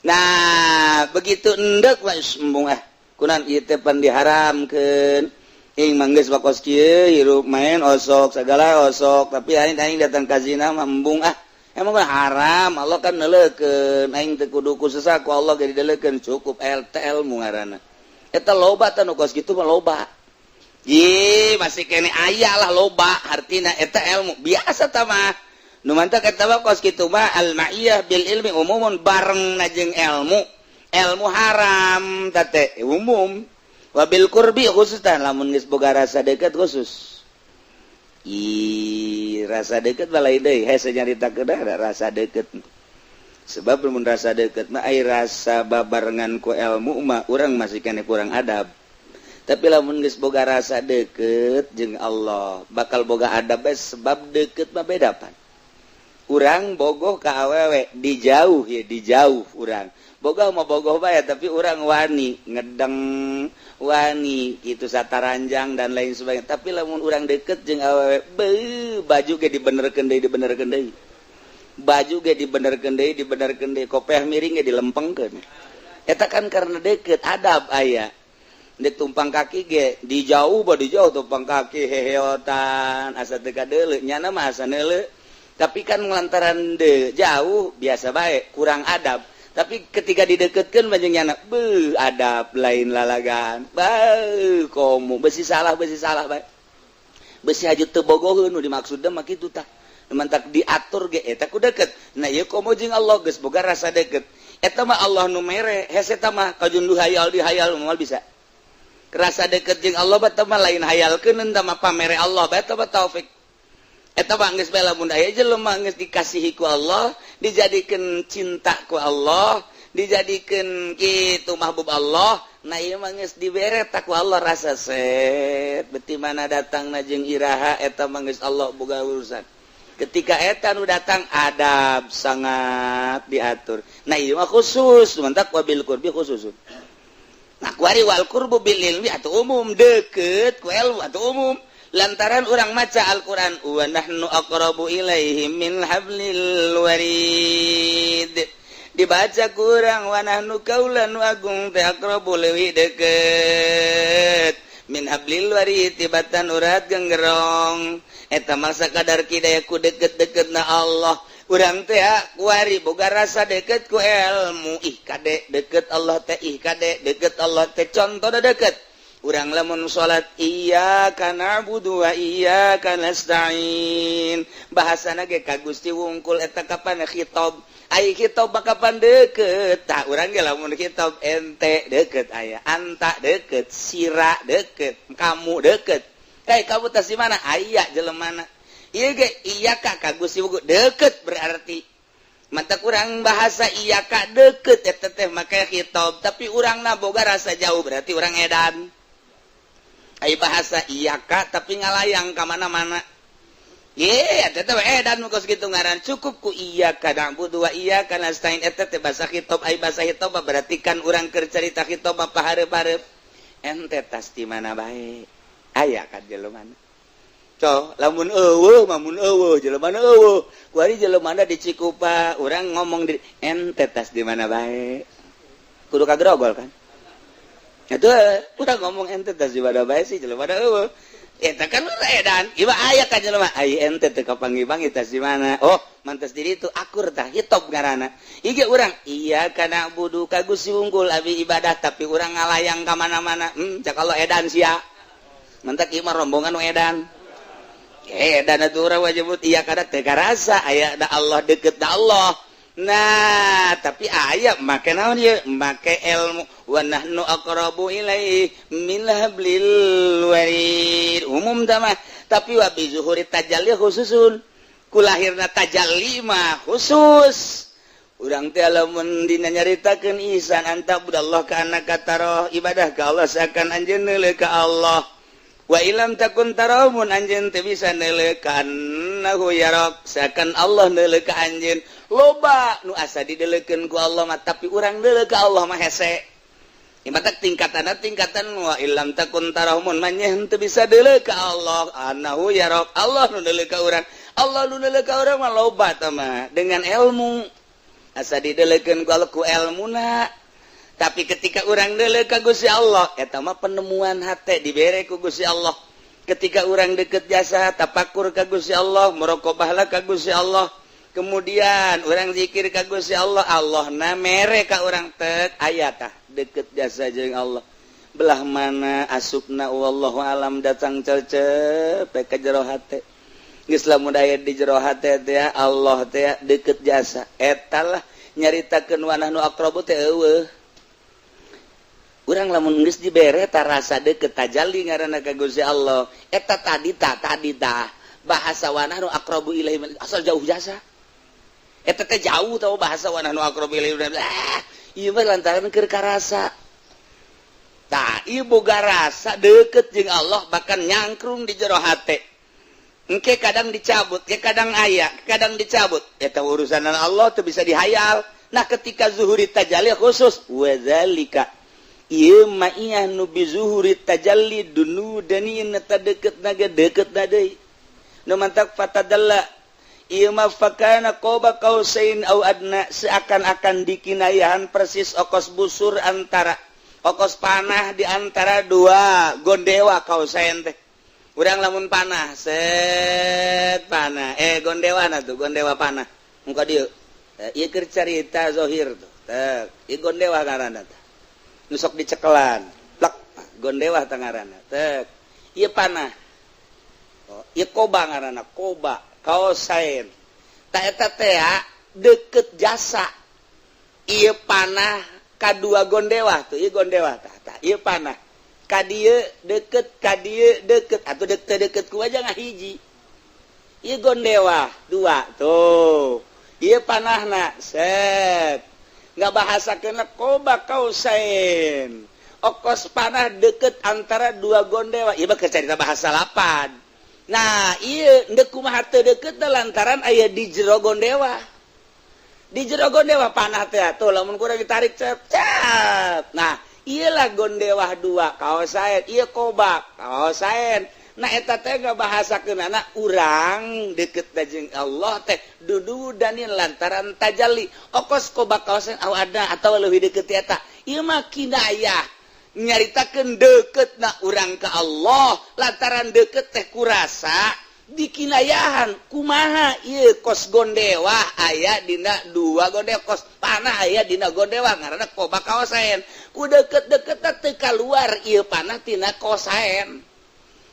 Nah, begitu endek mah embung ah, kunan ieu teh pan diharamkeun. Ing mah geus bakos kieu hirup, main osok, segala osok, tapi aing aing datang ka zina mah embung ah. Emang mah haram, Allah kan neuleukeun aing teu kudu ku susah ku Allah ge dideleukeun. Cukup ilmu ngaranna eta. Loba teh nu kos kitu mah, loba. Ih, masih kene aya lah loba. Hartina eta ilmu biasa tah mah. Nu mantak eta mah kos kitu mah al ma'iyah bil ilmi umumun, bareng na jeung ilmu. Ilmu haram teh umum, wabil qurbi khusus tah, lamun geus boga rasa deket khusus. Ih, rasa deket mah lain deui, hese nyarita kedah rasa deket. Sebab mun rasa deket mah ai rasa babarengan ku ilmu mah urang masih kene kurang adab. Tapi lamun geus boga rasa deket jeung Allah, bakal boga adab bae, sebab deket mah beda pan. Urang bogoh ka awewe di jauh ya, di jauh urang. Bogoh mah bogoh bae, tapi urang wani ngedeng, wani gitu sataranjang dan lain sebagainya. Tapi lamun urang deket jeung awewe, beuh, baju ge dibenerkeun deui, dibenerkeun deui. Baju ge dibenerkeun deui, dibenerkeun deui, kopeah miring ge dilempengkeun. Eta kan karena deket, adab aya. Dek tumpang kaki ge di jauh ba, di jauh tumpang kaki heheotan asa teu kadeuleu, nyana mah asa neuleu. Tapi kan lantaran de jauh biasa bae, kurang adab. Tapi ketika dideketkeun banyak nyana, beuh, adab lain lalagan. Beuh, komo besi salah, besi salah bae. Besi haju teu bogoheun nu dimaksudna mah kitu tah. Mantak diatur ge eta ku deket. Nah, ieu komo jeung Allah geus boga rasa deket. Eta mah Allah nu mere, hese eta mah kajun du hayal dihayal moal bisa. Rasa deket jeung Allah bae mah lain hayalkeun, eta mah pamere Allah bae, eta mah taufik. Eta mah geus bae lamun aya jelema geus dikasihi ku Allah, dijadikeun cinta ku Allah, dijadikeun kitu mahbub Allah. Nah, ieu mah geus dibere ku Allah rasa set beti mana datangna jeung iraha, eta mah geus Allah boga urusan. Ketika eta nu datang, adab sangat diatur. Nah, ieu mah khusus, mantak wabil qurbi khusus. Nah, kuari wal qurbu bil ilmi atau umum, deket ku ilmu atau umum, lantaran orang maca Al-Qur'an wa nahnu aqrabu ilaihi min hablil warid. Dibaca kurang wa nahnu kaula nu agung teh aqrabu leuwih deket min hablil warid tibatan urat genggerong. Eta masa kadar kidaya ku deket-deket na Allah. Urang teh kuari boga rasa deket ku ilmu. Ih kade deket Allah teh, ih kade deket Allah teh, contoh deket. Urang lamun salat, "Iyyaka na'budu wa iyyaka nasta'in," bahasana ge ka Gusti wungkul. Eta kapan khitab? Ai khitab kapan deket? Tah, urang ge lamun khitab, ente deket, aya anta deket, sira deket, kamu deket. Hei kamu, tas di mana? Aya jelemana ieu ge iyyaka ka Gusti wungkul deket, berarti mata kurang bahasa iyyaka deket. Eta teh make khitab, tapi urang na boga rasa jauh, berarti urang edan. Ai bahasa iyyaka tapi ngalayang ka mana-mana. Ye, eta teh edan nu kos kitu ngaran. Cukup ku "Iyyaka na'budu wa iyyaka nasta'in." Eta teh bahasa khitab. Ai bahasa khitab berarti kan urang keur carita khitab apa hareup-hareup, ente tas di mana bae? Aya kan jelema? Co, lamun euweuh, lamun euweuh jelema, euweuh kuari jelema di Cikupa, urang ngomong di ente tas di mana bae, kudu kagrogol kan? Itu urang ngomong ente tas di mana bae sih, jelema euweuh. Eta kan edan. Ieu aya ka jelema, ai ente teu kapanggih-panggih, tas di mana? Oh, mantas diri itu akur. Tah, hitop ngaranna. Ieu ge urang "Iyyaka na'budu" ka Gusti wungkul abi ibadah, tapi urang ngalayang ka mana-mana. Cak Allah, edan sia. Mantak ieu mah rombongan nu edan. Edan atuh urang wajib iyyaka teu karasa aya da Allah, deket da Allah. Nah, tapi aya make naon ieu? Make ilmu "Wa nahnu aqrabu ilaihi min hablil warid." Umum tah mah, tapi wa bi zuhuri tajalli khususun. Ku lahirna tajalli mah khusus. Urang teh lamun dina nyaritakeun ihsan, "An ta'budallah ka'annaka tarahu," ibadah ka Allah seakan anjeun neuleuh ka Allah. "Wa illam takun tarahu," mun anjeun teu bisa neuleuh, "ka'annahu yarak," seakan Allah neuleuh ka anjeun. Loba nu asa dideleukeun ku Allah mah, tapi urang deuleuh ka Allah mah hese. Matak tingkatan tingkatan "Wa illam takun tarahu," mun manyeh teu bisa deuleuh ka Allah, "annahu yarak," Allah nu deuleuh ka urang. Allah nu deuleuh ka urang mah loba tah mah dengan ilmu, asa dideleukeun ku Allah ku ilmuna. Tapi ketika urang deuleuh ka Gusti Allah, eta mah penemuan hate dibere ku Gusti Allah. Ketika urang deket jasa tapakur ka Gusti Allah, muraqabahlah ka Gusti Allah, kemudian urang zikir ka Gusti Allah, Allah na mere ka urang tek aya. Tah, deket jasa jeung Allah belah mana asupna, wallahu alam, datang cecep ka jero hate. Geus lamun aya di jero hate teh, Allah teh deket jasa. Eta lah nyaritakeun "Wa nahnu aqrabu" teh. Euweuh urang lamun geus dibere ta rasa deket, tajalli ngaranna ka Gusti Allah. Eta tadi ta, tadi tah bahasa "Wa nahnu aqrabu ilaihi" asal jauh jasa. Eta teh jauh tau bahasa "Wa nahnu aqrabu ilaihi." Ah, ieu mah lantaran keur karasa. Tah, ieu boga rasa deket jeung Allah, bahkan nyangkrung di jero hate. Engke kadang dicabut, ke kadang aya, kadang dicabut. Eta urusan Allah tuh bisa dihayal. Nah, ketika zuhuri tajalli khusus, wadzalika ieu ma'iyah nu bi zuhuri tajalli dunu daniin, eta deket naga deket na deui. Nu mantak fatadalla ieu mah fakana qaba qausain au adna, seakan-akan dikinayahan persis okos busur antara okos panah di antara dua gondewa. Qausain teh urang lamun panah, set panah, gondewana tuh, gondewa panah muka dieu. Ieu keur carita zohir tuh. Tek, ieu gondewa ngaranna teh, nu sok dicekelan plak, gondewa teh ngaranna. Tek, ieu panah. Oh, ieu qoba ngaranna, qoba qausain. Ta eta teh deket jasa ieu panah ka dua gondewa tuh. Ieu gondewa tah, tah ieu panah ka dieu deket, ka dieu deket, atau deket deket ku aja ngahiji. Ieu gondewa dua tuh, ieu panahna set. Nggak bahasa kena qoba qausain, okos panah deket antara dua gondewa. Ieu mah cerita bahasa lapan. Nah, ieu ndek kumaha teu deket lantaran aya di jero gondewa, di jero gondewa panah teh tuh. Lamun kurang ditarik, cep cep. Nah, iyalah gondewah dua qausain, ieu qoba qausain. Nah, eta teh bahasakeun anak urang deket jeung Allah teh dudu danin lantaran tajalli okos qoba qausain au adna, atau lebih deket. Eta ieu mah kinayah nyaritakeun deket na urang ke Allah lantaran deket teh kurasa. Dikinayahan kumaha ieu? Kos gondewa aya dina dua gondewa, kos panah aya dina gondewa, ngaranna Qoba Qausain. Ku deket-deket teu kaluar ieu panah tina Qausain.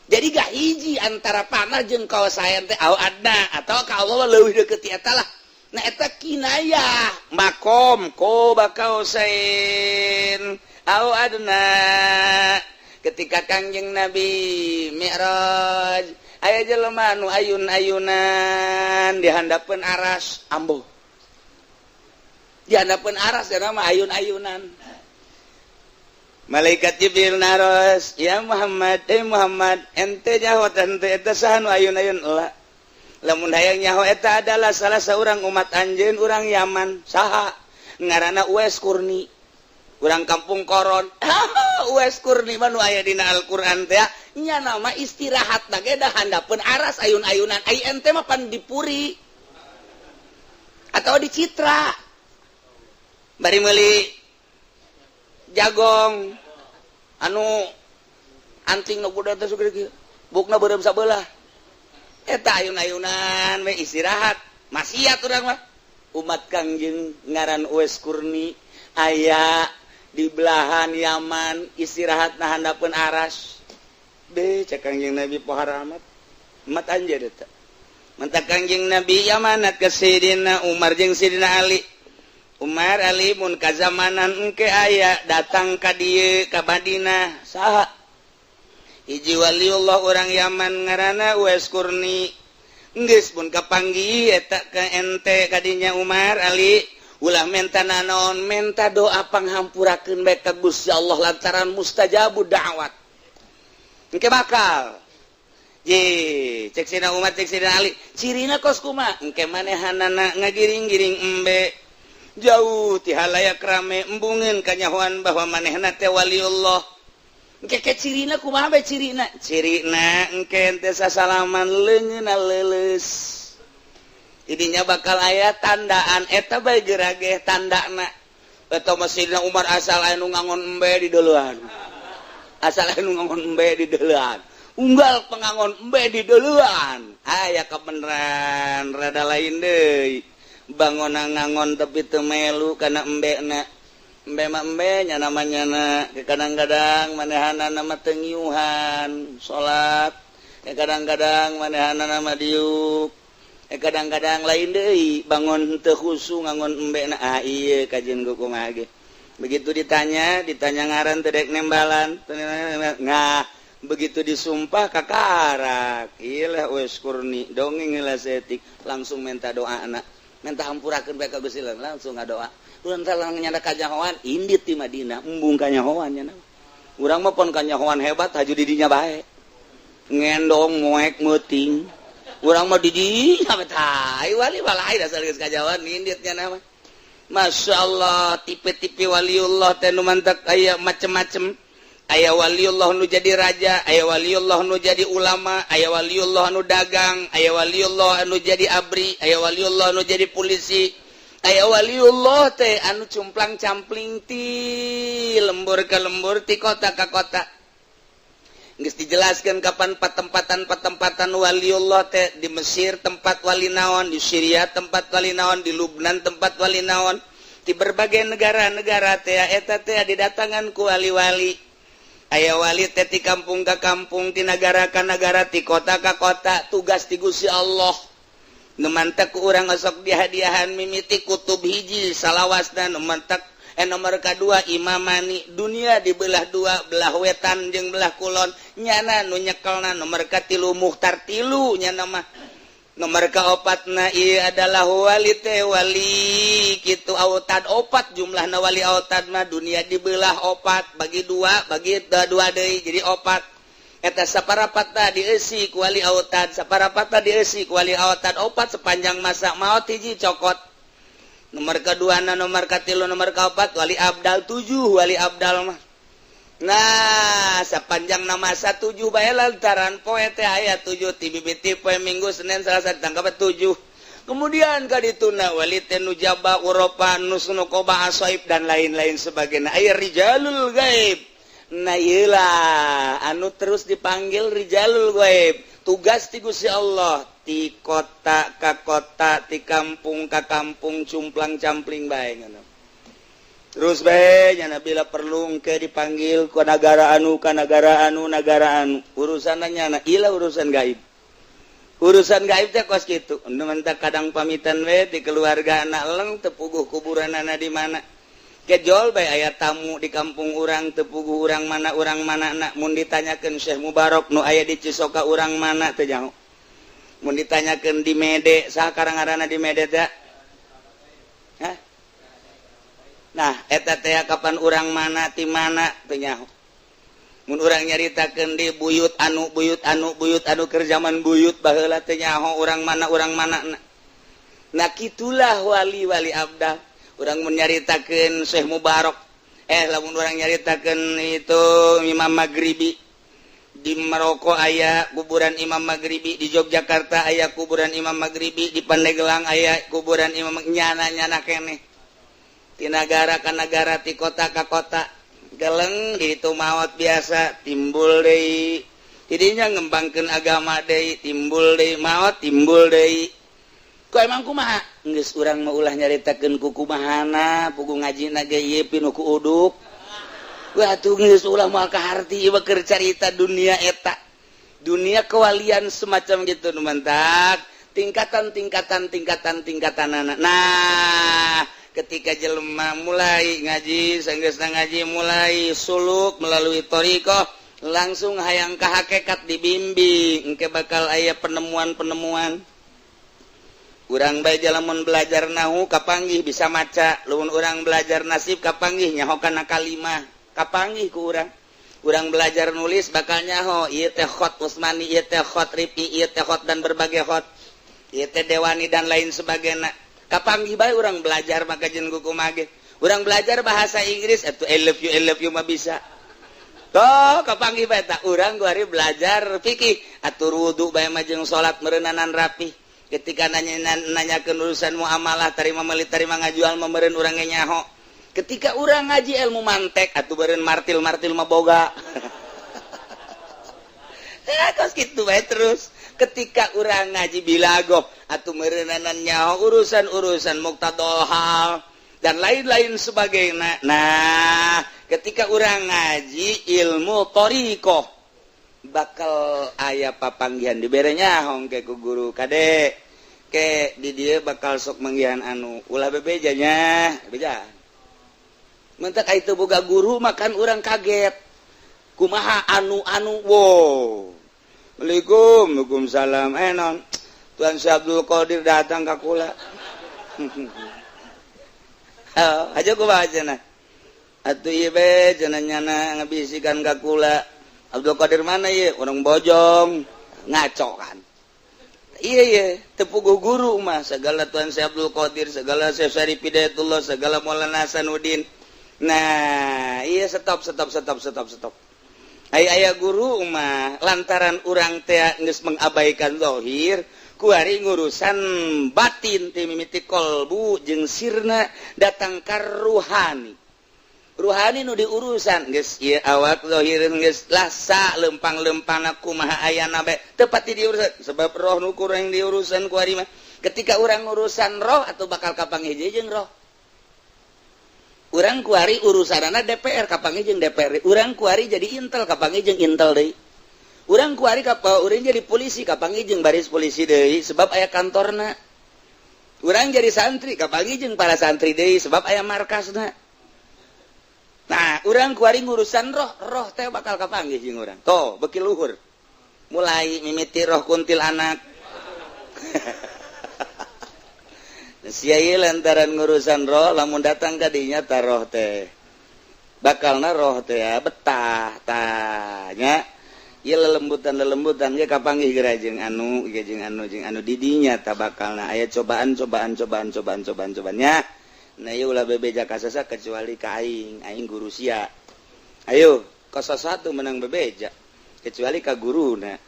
Jadi gak hiji antara panah jeung Qausain teh, au adna atau ka Allah leuwih deket ti eta lah. Nah, eta kinayah makom Qoba Qausain au adna. Ketika Kangjeng Nabi Mi'raj, aya jelema nu ayun-ayunan di handapeun aras, ambo di handapeun aras ya nama ayun-ayunan. Malaikat Jibril naros, "Ya Muhammad, eh Muhammad, ente nyaho ente eta saha nu ayun-ayun?" "Lah, lamun hayang nyaho, eta adalah salah seorang umat anjeun, urang Yaman." "Saha ngaranna?" "Uwais Qurni, urang kampung Koron." Uwais Qurni mah nu aya dina Al-Qur'an teh nya. Nama istirahat ge da handapeun aras ayun-ayunan. Ai ente mah pan dipuri atau di Citra bari meuli jagong anu anting nu kuda teh sugede kieu, bukna beureum sabelah, eta ayun-ayunan we istirahat. Maksiat urang mah. Umat Kangjeng ngaran Uwais Qurni aya di belahan Yaman, istirahat na handapeun aras. Be, cek Kangjeng Nabi, "Pohara amat umat anjeun eta." Mantak Kangjeng Nabi yamanat ke Sidina Umar jeung Sidina Ali. "Umar, Ali, mun kazamanan engke aya datang ka dieu ka Madinah, saha?" "Hiji waliullah orang Yaman ngaranna Uwais Qurni." Geus, mun kapanggih eta ke ente kadinya, Umar, Ali, ulah menta nanaon, menta doa panghampurakeun bae ka Gusti Allah lantaran mustajabu da'wat engke bakal. Ye, cek Sina Umar, cek Sina Ali, "Cirina kos kuma?" "Engke manehanana ngagiring-giring embe jauh ti halayak rame, embungeun kanyahoan bahwa manehna teh waliullah. Engke ke cirina kumaha bae cirina?" "Cirina engke teh sasalaman leungeunna leuleus." Idinya bakal aya tandaan eta bae gerage tandana eta mah. Sidina Umar asal anu ngangon embe di duluan, asal anu ngangon embe di duluan, unggal pengangon embe di duluan, aya kebenaran rada lain deui. Bangun ngangon tapi teu melu kana embena. Embe mah embe nya namanya na. Kadang-kadang manehana nama teu ngiuhan salat, kadang-kadang manehana nama diuk, kadang-kadang lain deui, bangun teu khusu ngangon embe na. Ah, ieu kajian kumaha ge. Begitu ditanya, ditanya ngaran teu dek nembalan. Nah, begitu disumpah kakarak, ilah Uwais Qurni dongeng lah setik, langsung minta doa anak, minta hampurakeun bae ka Gusti, langsung ngadoa. Urang teh nyanda kanyahoan indit di Madinah, embung kanyahoan nya. Urang mah pon kanyahoan hebat haju di dinya bae, ngendong moek meuting. Urang mah di dinya tai wali balai dasar geus kanyahoan indit nya nama. Masya Allah, tipe-tipe waliullah teh nu mantak aya macem-macem. Aya waliullah nu jadi raja, aya waliullah nu jadi ulama, aya waliullah nu dagang, aya waliullah anu jadi abri, aya waliullah nu jadi polisi, aya waliullah teh anu cumplang campling ti lembur ke lembur, ti kota ke kota. Geus dijelaskan kapan patempatan-patempatan waliullah teh, di Mesir tempat wali naon, di Syria tempat wali naon, di Lubnan tempat wali naon, di berbagai negara-negara teh eta teh didatangan ku wali-wali. Aya wali teh ti kampung ke kampung, ti negara ke negara, ti kota ke kota, tugas ti Gusti Allah. Nu mantak ku urang osok dihadiahan mimiti kutub hiji salawasna, nu mantak nomor kedua imamani, dunia dibelah dua, belah wetan jeung belah kulon, nyana nu nyekelna. Nomor katilu muhtar tilu nyana mah. Nomor kaopatna ieu adalah wali teh wali kitu autad opat jumlahna. Wali autad mah dunia dibelah opat, bagi dua, bagi dua deui jadi opat. Eta saparapatna dieusi ku wali autad, saparapatna dieusi ku wali autad, opat sepanjang masa maot hiji cokot. Nomor kedua na, nomor katilu, nomor keempat wali abdal, tujuh wali abdal mah. Nah, sepanjang nama tujuh bae lantaran poe teh aya tujuh, ti bibiti poe Minggu, Senin, Selasa, ditangkap tujuh. Kemudian kadituna wali teh nujaba, urafa, nusnukoba, asoib, dan lain-lain sebagainya. Aya rijalul gaib. Nah, iyalah anu terus dipanggil rijalul gaib. Tugas ti Gusti Allah ti kota ka kota, ti kampung ka kampung, cumplang campling bae ngono. Terus bae nyana bila perlu ke dipanggil ke negara anu, ka negara anu, negara anu. Urusan nyana ila urusan gaib. Urusan gaib teh kos kitu. Nu mentak kadang pamitan we di keluarga anak leng teu puguh kuburanana di mana. Kejol bae aya tamu di kampung urang, teu puguh urang mana, urang mana. Nak mun ditanyakeun Syekh Mubarok nu aya di Cisoka urang mana, teu nyaho. Mun ditanyakeun di Mede saha ngaranna di Mede teh? Hah? Nah, eta teh kapan urang mana, ti mana, teu nyaho. Mun urang nyaritakeun di buyut anu, buyut anu, buyut anu keur zaman buyut baheula, teu nyaho urang mana, urang mana. Nah, kitulah wali-wali abdal. Urang menyaritakeun Syekh Mubarok, lamun urang nyaritakeun itu Imam Maghribi, di Maroko aya kuburan Imam Maghribi, di Yogyakarta aya kuburan Imam Maghribi, di Pandeglang aya kuburan Imam, nyana-nyana keneh ti nagara ka nagara, ti kota ka kota. Geleng di itu maot biasa, timbul deui tidinya ngembangkeun agama deui, timbul deui maot, timbul deui. Ku emang kumaha geus urang mah ulah nyaritakeun ku kumahana pugu ngajina ge ieu pinuh ku uduk. Wah, tuh geus ulah moal kaharti ieu keur carita dunia eta. Dunia kewalian semacam gitu nu mantak tingkatan tingkatan tingkatan tingkatan. Nah, ketika jelema mulai ngaji, sanggeusna ngaji mulai suluk melalui thoriqoh, langsung hayang ka hakikat, dibimbing, engke bakal aya penemuan-penemuan. Urang bae lamun belajar nahu kapanggih bisa maca, lamun urang belajar nasib kapanggih nyaho kana kalimah, kapanggih ku urang. Urang belajar nulis bakal nyaho ieu teh khot Utsmani, ieu teh khot Rifi, ieu teh khot dan berbagai khot, ieu teh Dewani dan lain sebagainya. Kapanggih bae urang belajar maka jeung kumaha ge. Urang belajar bahasa Inggris atuh I love you, I love you mah bisa. Toh kapanggih bae tak urang kuari belajar fikih atuh wudu bae mah jeung salat meureunanan rapi. Ketika nanya nanya ke urusan muamalah, tarima meuli, tarima ngajual, meureun urang ge nyaho. Ketika urang ngaji ilmu mantek atuh beureun martil martil mah boga. Kos kitu bae. Terus ketika urang ngaji bilagoh atuh meureunanan nyaho urusan-urusan muqtadol hal dan lain-lain sebagainya. Nah, ketika urang ngaji ilmu thoriqoh bakal aya papanggihan, dibere nyaho ke ku guru, kade ke di dia bakal sok manggihan anu, ulah bebejanya beja. Mentak itu boga guru makan urang kaget kumaha anu anu. Wow, Assalamualaikum. Waalaikumsalam. Non Tuan Syekh Abdul Qadir datang ka kula. Oh, aja kumaha cenah atuh ieu be cenah, nyana ngabisikan ka kula. Abdul Qadir mana ieu? Orang Bojong. Ngaco kan? Iya iya teu puguh guru mah segala Tuan Syekh Abdul Qadir, segala Syekh Syarif Hidayatullah, segala Maulana Hasanuddin. Nah iya, stop, stop, stop, stop, stop. Aya aya guru mah lantaran urang teh geus mengabaikan zahir, kuari ngurusan batin ti mimiti kolbu jeung sirna datang ka ruhani. Ruhani nu diurusan geus ieu awak zahir geus lasa lempang-lempang kumaha ayana bae tepat di diurusan, sebab roh nu kurang diurusan kuari mah. Ketika urang urusan roh atau bakal kapanggih jeung roh. Urang kuari urusanana DPR, kapanggih jeung DPR. Urang kuari jadi Intel, kapanggih jeung Intel deui. Urang kuari kapa urang jadi polisi, kapanggih jeung baris polisi deui, sebab aya kantorna. Urang jadi santri, kapanggih jeung para santri deui, sebab aya markasna. Nah, urang kuari ngurusan roh, roh teh bakal kapanggih jeung urang. Toh beki luhur, mulai mimiti roh kuntilanak. Sia ieu lantaran ngurusan roh, lamun datang ka dinya ta roh teh bakalna roh teh ya betah tanya ieu lelembutan lelembutan ge kapanggih geura jeung anu ge jeung anu jeung anu didinya ta bakalna aya cobaan cobaan cobaan cobaan cobaan cobaannya. Nah, ieu ulah bebeja ka sasa kecuali ka aing, aing guru sia. Ayo kos satu menang bebeja kecuali ka guruna.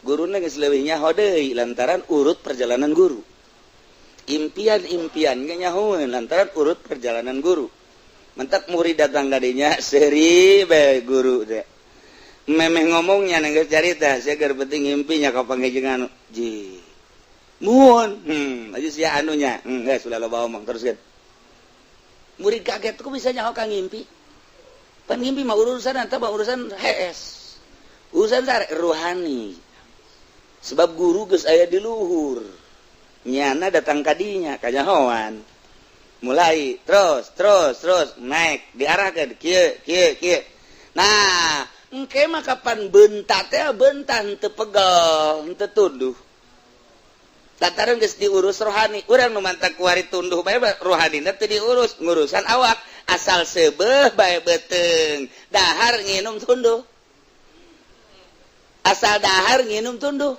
Guruna geus leuwih nyaho deui lantaran urut perjalanan guru, impian-impian ge nyahoeun lantaran urut perjalanan guru. Mentak murid datang kadinya seri bae guru teh. Memeh ngomongnya geus carita sia keur penting ngimpinya ka panggih anu. Ji. Muhun. Aja sia anunya. Geus sudah loba omong teruskeun. Murid kaget kok bisa nyaho ka ngimpi. Pan ngimpi mah urusan eta mah urusan HS. Urusan sare ruhani. Sebab guru geus aya di luhur. Nyana datang kadinya kanyahoan. Mulai terus terus terus naik diarahkeun kieu kieu kieu. Nah, engke mah kapan bentak teh bentak henteu pegel, henteu tunduh. Lantaran geus diurus rohani, urang nu mantak kuari tunduh bae rohanina teu diurus, ngurusan awak asal seubeuh bae beuteung, dahar nginum tunduh. Asal dahar nginum tunduh.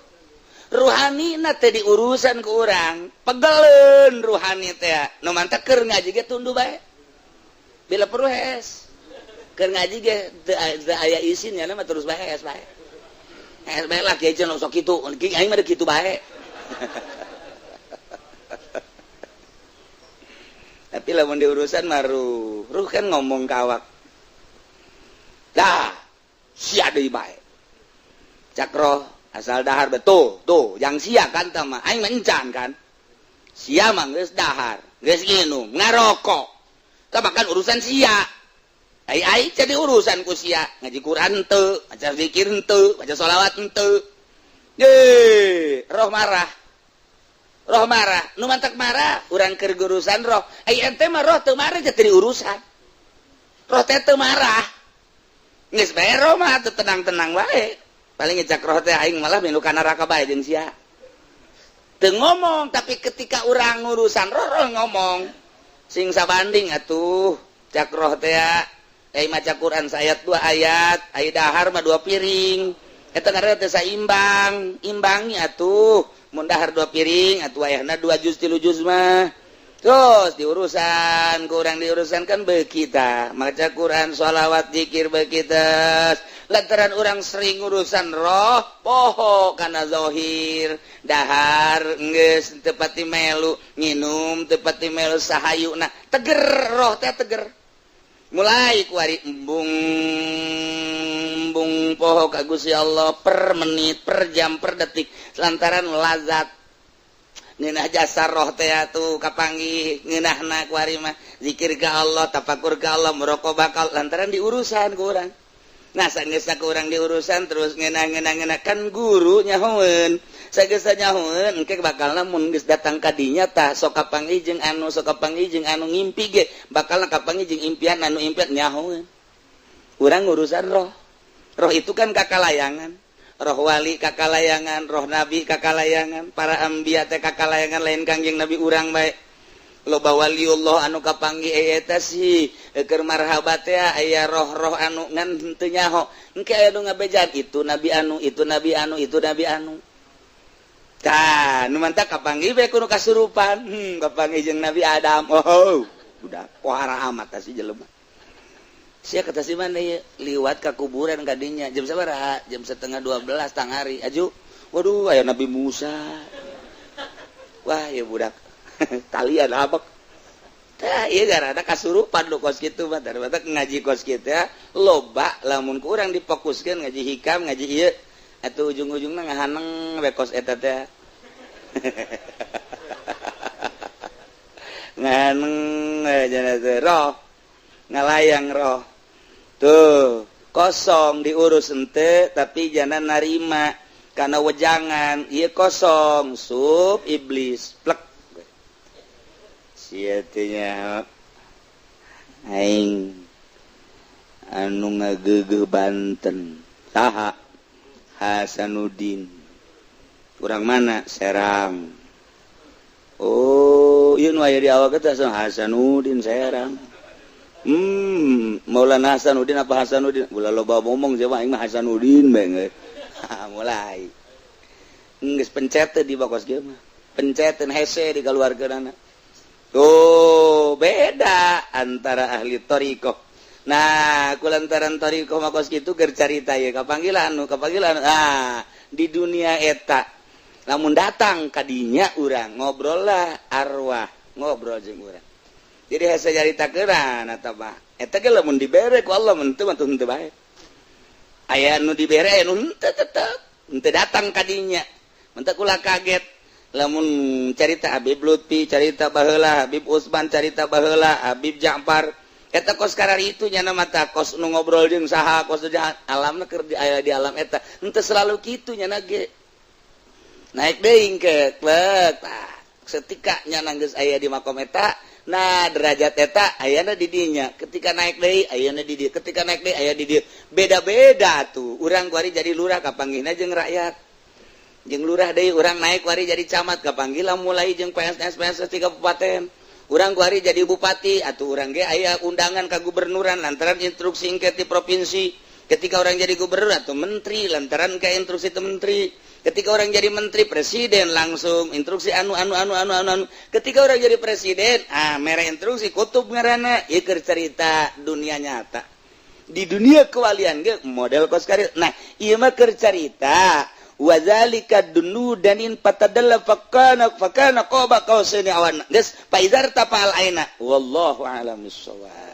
Ruhanina teu diurusan ku urang, pegeleun ruhani teh. Nu mantak keur ngaji ge tunduh bae. Bila perlu hees. Keur ngaji ge teu aya isin nya mah terus bae hees bae. Hees bae lah kieu cenah sok kitu, aing mah kitu bae. Tapi lamun diurusan mah ruh, ruh kan ngomong ka awak. Dah, sia deui bae. Cak roh asal dahar betul, tuh yang sia kan tah mah aing mah encan kan. Sia mah geus dahar, geus nginum, ngarokok. Tah makan urusan sia. Ai ai jadi urusan ku sia, ngaji Quran henteu, maca zikir henteu, maca sholawat henteu. Ye, roh marah. Roh marah, nu mantak marah, urang keur urusan roh. Ai ente mah roh teu marah jadi urusan. Roh teh teu marah. Geus bae roh mah teu tenang-tenang wae. Paling ngecak roh teh aing malah milu ka neraka bae jeung sia. Teu ngomong, tapi ketika urang ngurusan roh, roh ngomong. Sing sabanding atuh cak roh teh ai maca Quran saayat 2 ayat, ai dahar mah 2 piring. Eta ngaranna teh saimbang, imbangi atuh. Mun dahar 2 piring atuh ayahna 2 juz 3 juz mah. Terus diurusan, kurang diurusan kan beuki tah. Maca Quran, sholawat, zikir beuki teh. Lantaran urang sering urusan roh, poho kana zahir, dahar geus teu pati melu, nginum teu pati melu sahayuna. Teger roh teh teger. Mulai kuari embung embung poho ka Gusti Allah per menit, per jam, per detik lantaran lazat ngeunah jasa roh teh atuh kapanggih ngeunahna kuari mah zikir ka Allah, tafakur ka Allah, muraqabah ka Allah lantaran diurusan ku urang. Nah sageus ku urang diurusan terus ngeunah-ngeunah kan guru nyahoeun. Sageus nyahoeun engke bakalna mun geus datang ka dinya tah sok kapanggih jeung anu sok kapanggih jeung anu ngimpi ge bakalna kapanggih jeung impian anu impian nyahoeun. Urang urusan roh. Roh itu kan kakalayangan. Roh wali kakalayangan, roh nabi kakalayangan, para anbiya teh kakalayangan lain Kangjeng Nabi urang bae. Loba waliullah anu kapanggih eta sih keur marhaba teh aya roh-roh anu ngan henteu nyaho. Engke aya nu ngabejaan itu nabi anu, itu nabi anu, itu nabi anu. Tah, nu mantak kapanggih bae kudu kasurupan. Kapanggih jeung Nabi Adam. Oh, udah pohara amat tah si jelema. Sia kata si mana ieu liwat ka kuburan kadinya jam sabaraha? Jam 11:30 tangari. Aju. Waduh, aya Nabi Musa. Wah, ya budak. Talian abek. Tah, ieu gara-gara kasurupan lu kos kitu mah. Daripada ngaji kos kitu ya, loba lamun ku urang difokuskeun ngaji hikam, ngaji ieu. Atuh ujung-ujungna ngahaneng we kos eta teh. Ngahaneng we cenah teh roh. Ngalayang roh. Tuh, kosong diurus ente tapi jangan narima karena wejangan ieu kosong sup iblis plek. Sia teh nya aing anu ngageugeuh Banten saha Hasanuddin urang mana Serang. Oh ieu nu aya di awak teh Hasanuddin Serang. Maulana Hasanuddin apa Hasanuddin? Ulah loba ngomong siapa aing mah Hasanuddin bae. Mulai. Geus pencet di bakos kieu mah. Penceteun hese di kaluarkeunana. Tuh, beda antara ahli thariqah. Nah, kulantaran thariqah mah kos kitu keur carita ieu kapanggilan nu kapanggilan. Ah, di dunia eta. Lamun datang ka dinya urang ngobrol lah arwah, ngobrol jeung urang. Jadi hese caritakeun eta mah. Eta ge lamun dibere ku Allah mun teu mah teu bae. Aya nu dibere, nu henteu, tetep henteu datang kadinya. Mentak ulah kaget lamun carita Habib Lutfi, carita baheula Habib Usman, carita baheula Habib Ja'far eta kos karar itu nyana mata kos nu ngobrol jeung saha, kos alamna keur di aya di alam eta. Henteu selalu kitu nyana ge. Naik deui ke klek tah, setika nyana geus aya di makom eta. Nah, derajat eta ayana di dinya. Ketika naik deui, ayana di dieu. Ketika naik deui, aya di dieu. Beda-beda tuh. Urang kuari jadi lurah, kapanggihna jeung rakyat, jeung lurah deui. Urang naik kuari jadi camat, kapanggih mulai jeung PSS PSS di kabupaten. Urang kuari jadi bupati atau urang ge aya undangan ka gubernuran lantaran instruksi engke di provinsi. Ketika orang jadi gubernur atau menteri, lantaran ke instruksi itu menteri. Ketika orang jadi menteri, presiden langsung instruksi anu anu anu anu anu anu. Ketika orang jadi presiden, ah, mere instruksi kutub ngaranna. Ieu keur cerita dunia nyata. Di dunia kewalian ge model kos kitu. Nah, ieu mah keur cerita wazalika dunu danin fatadalla fakana fakana qaba qausaini awan geus faizar tafal aina. Wallahu a'lam bissawab.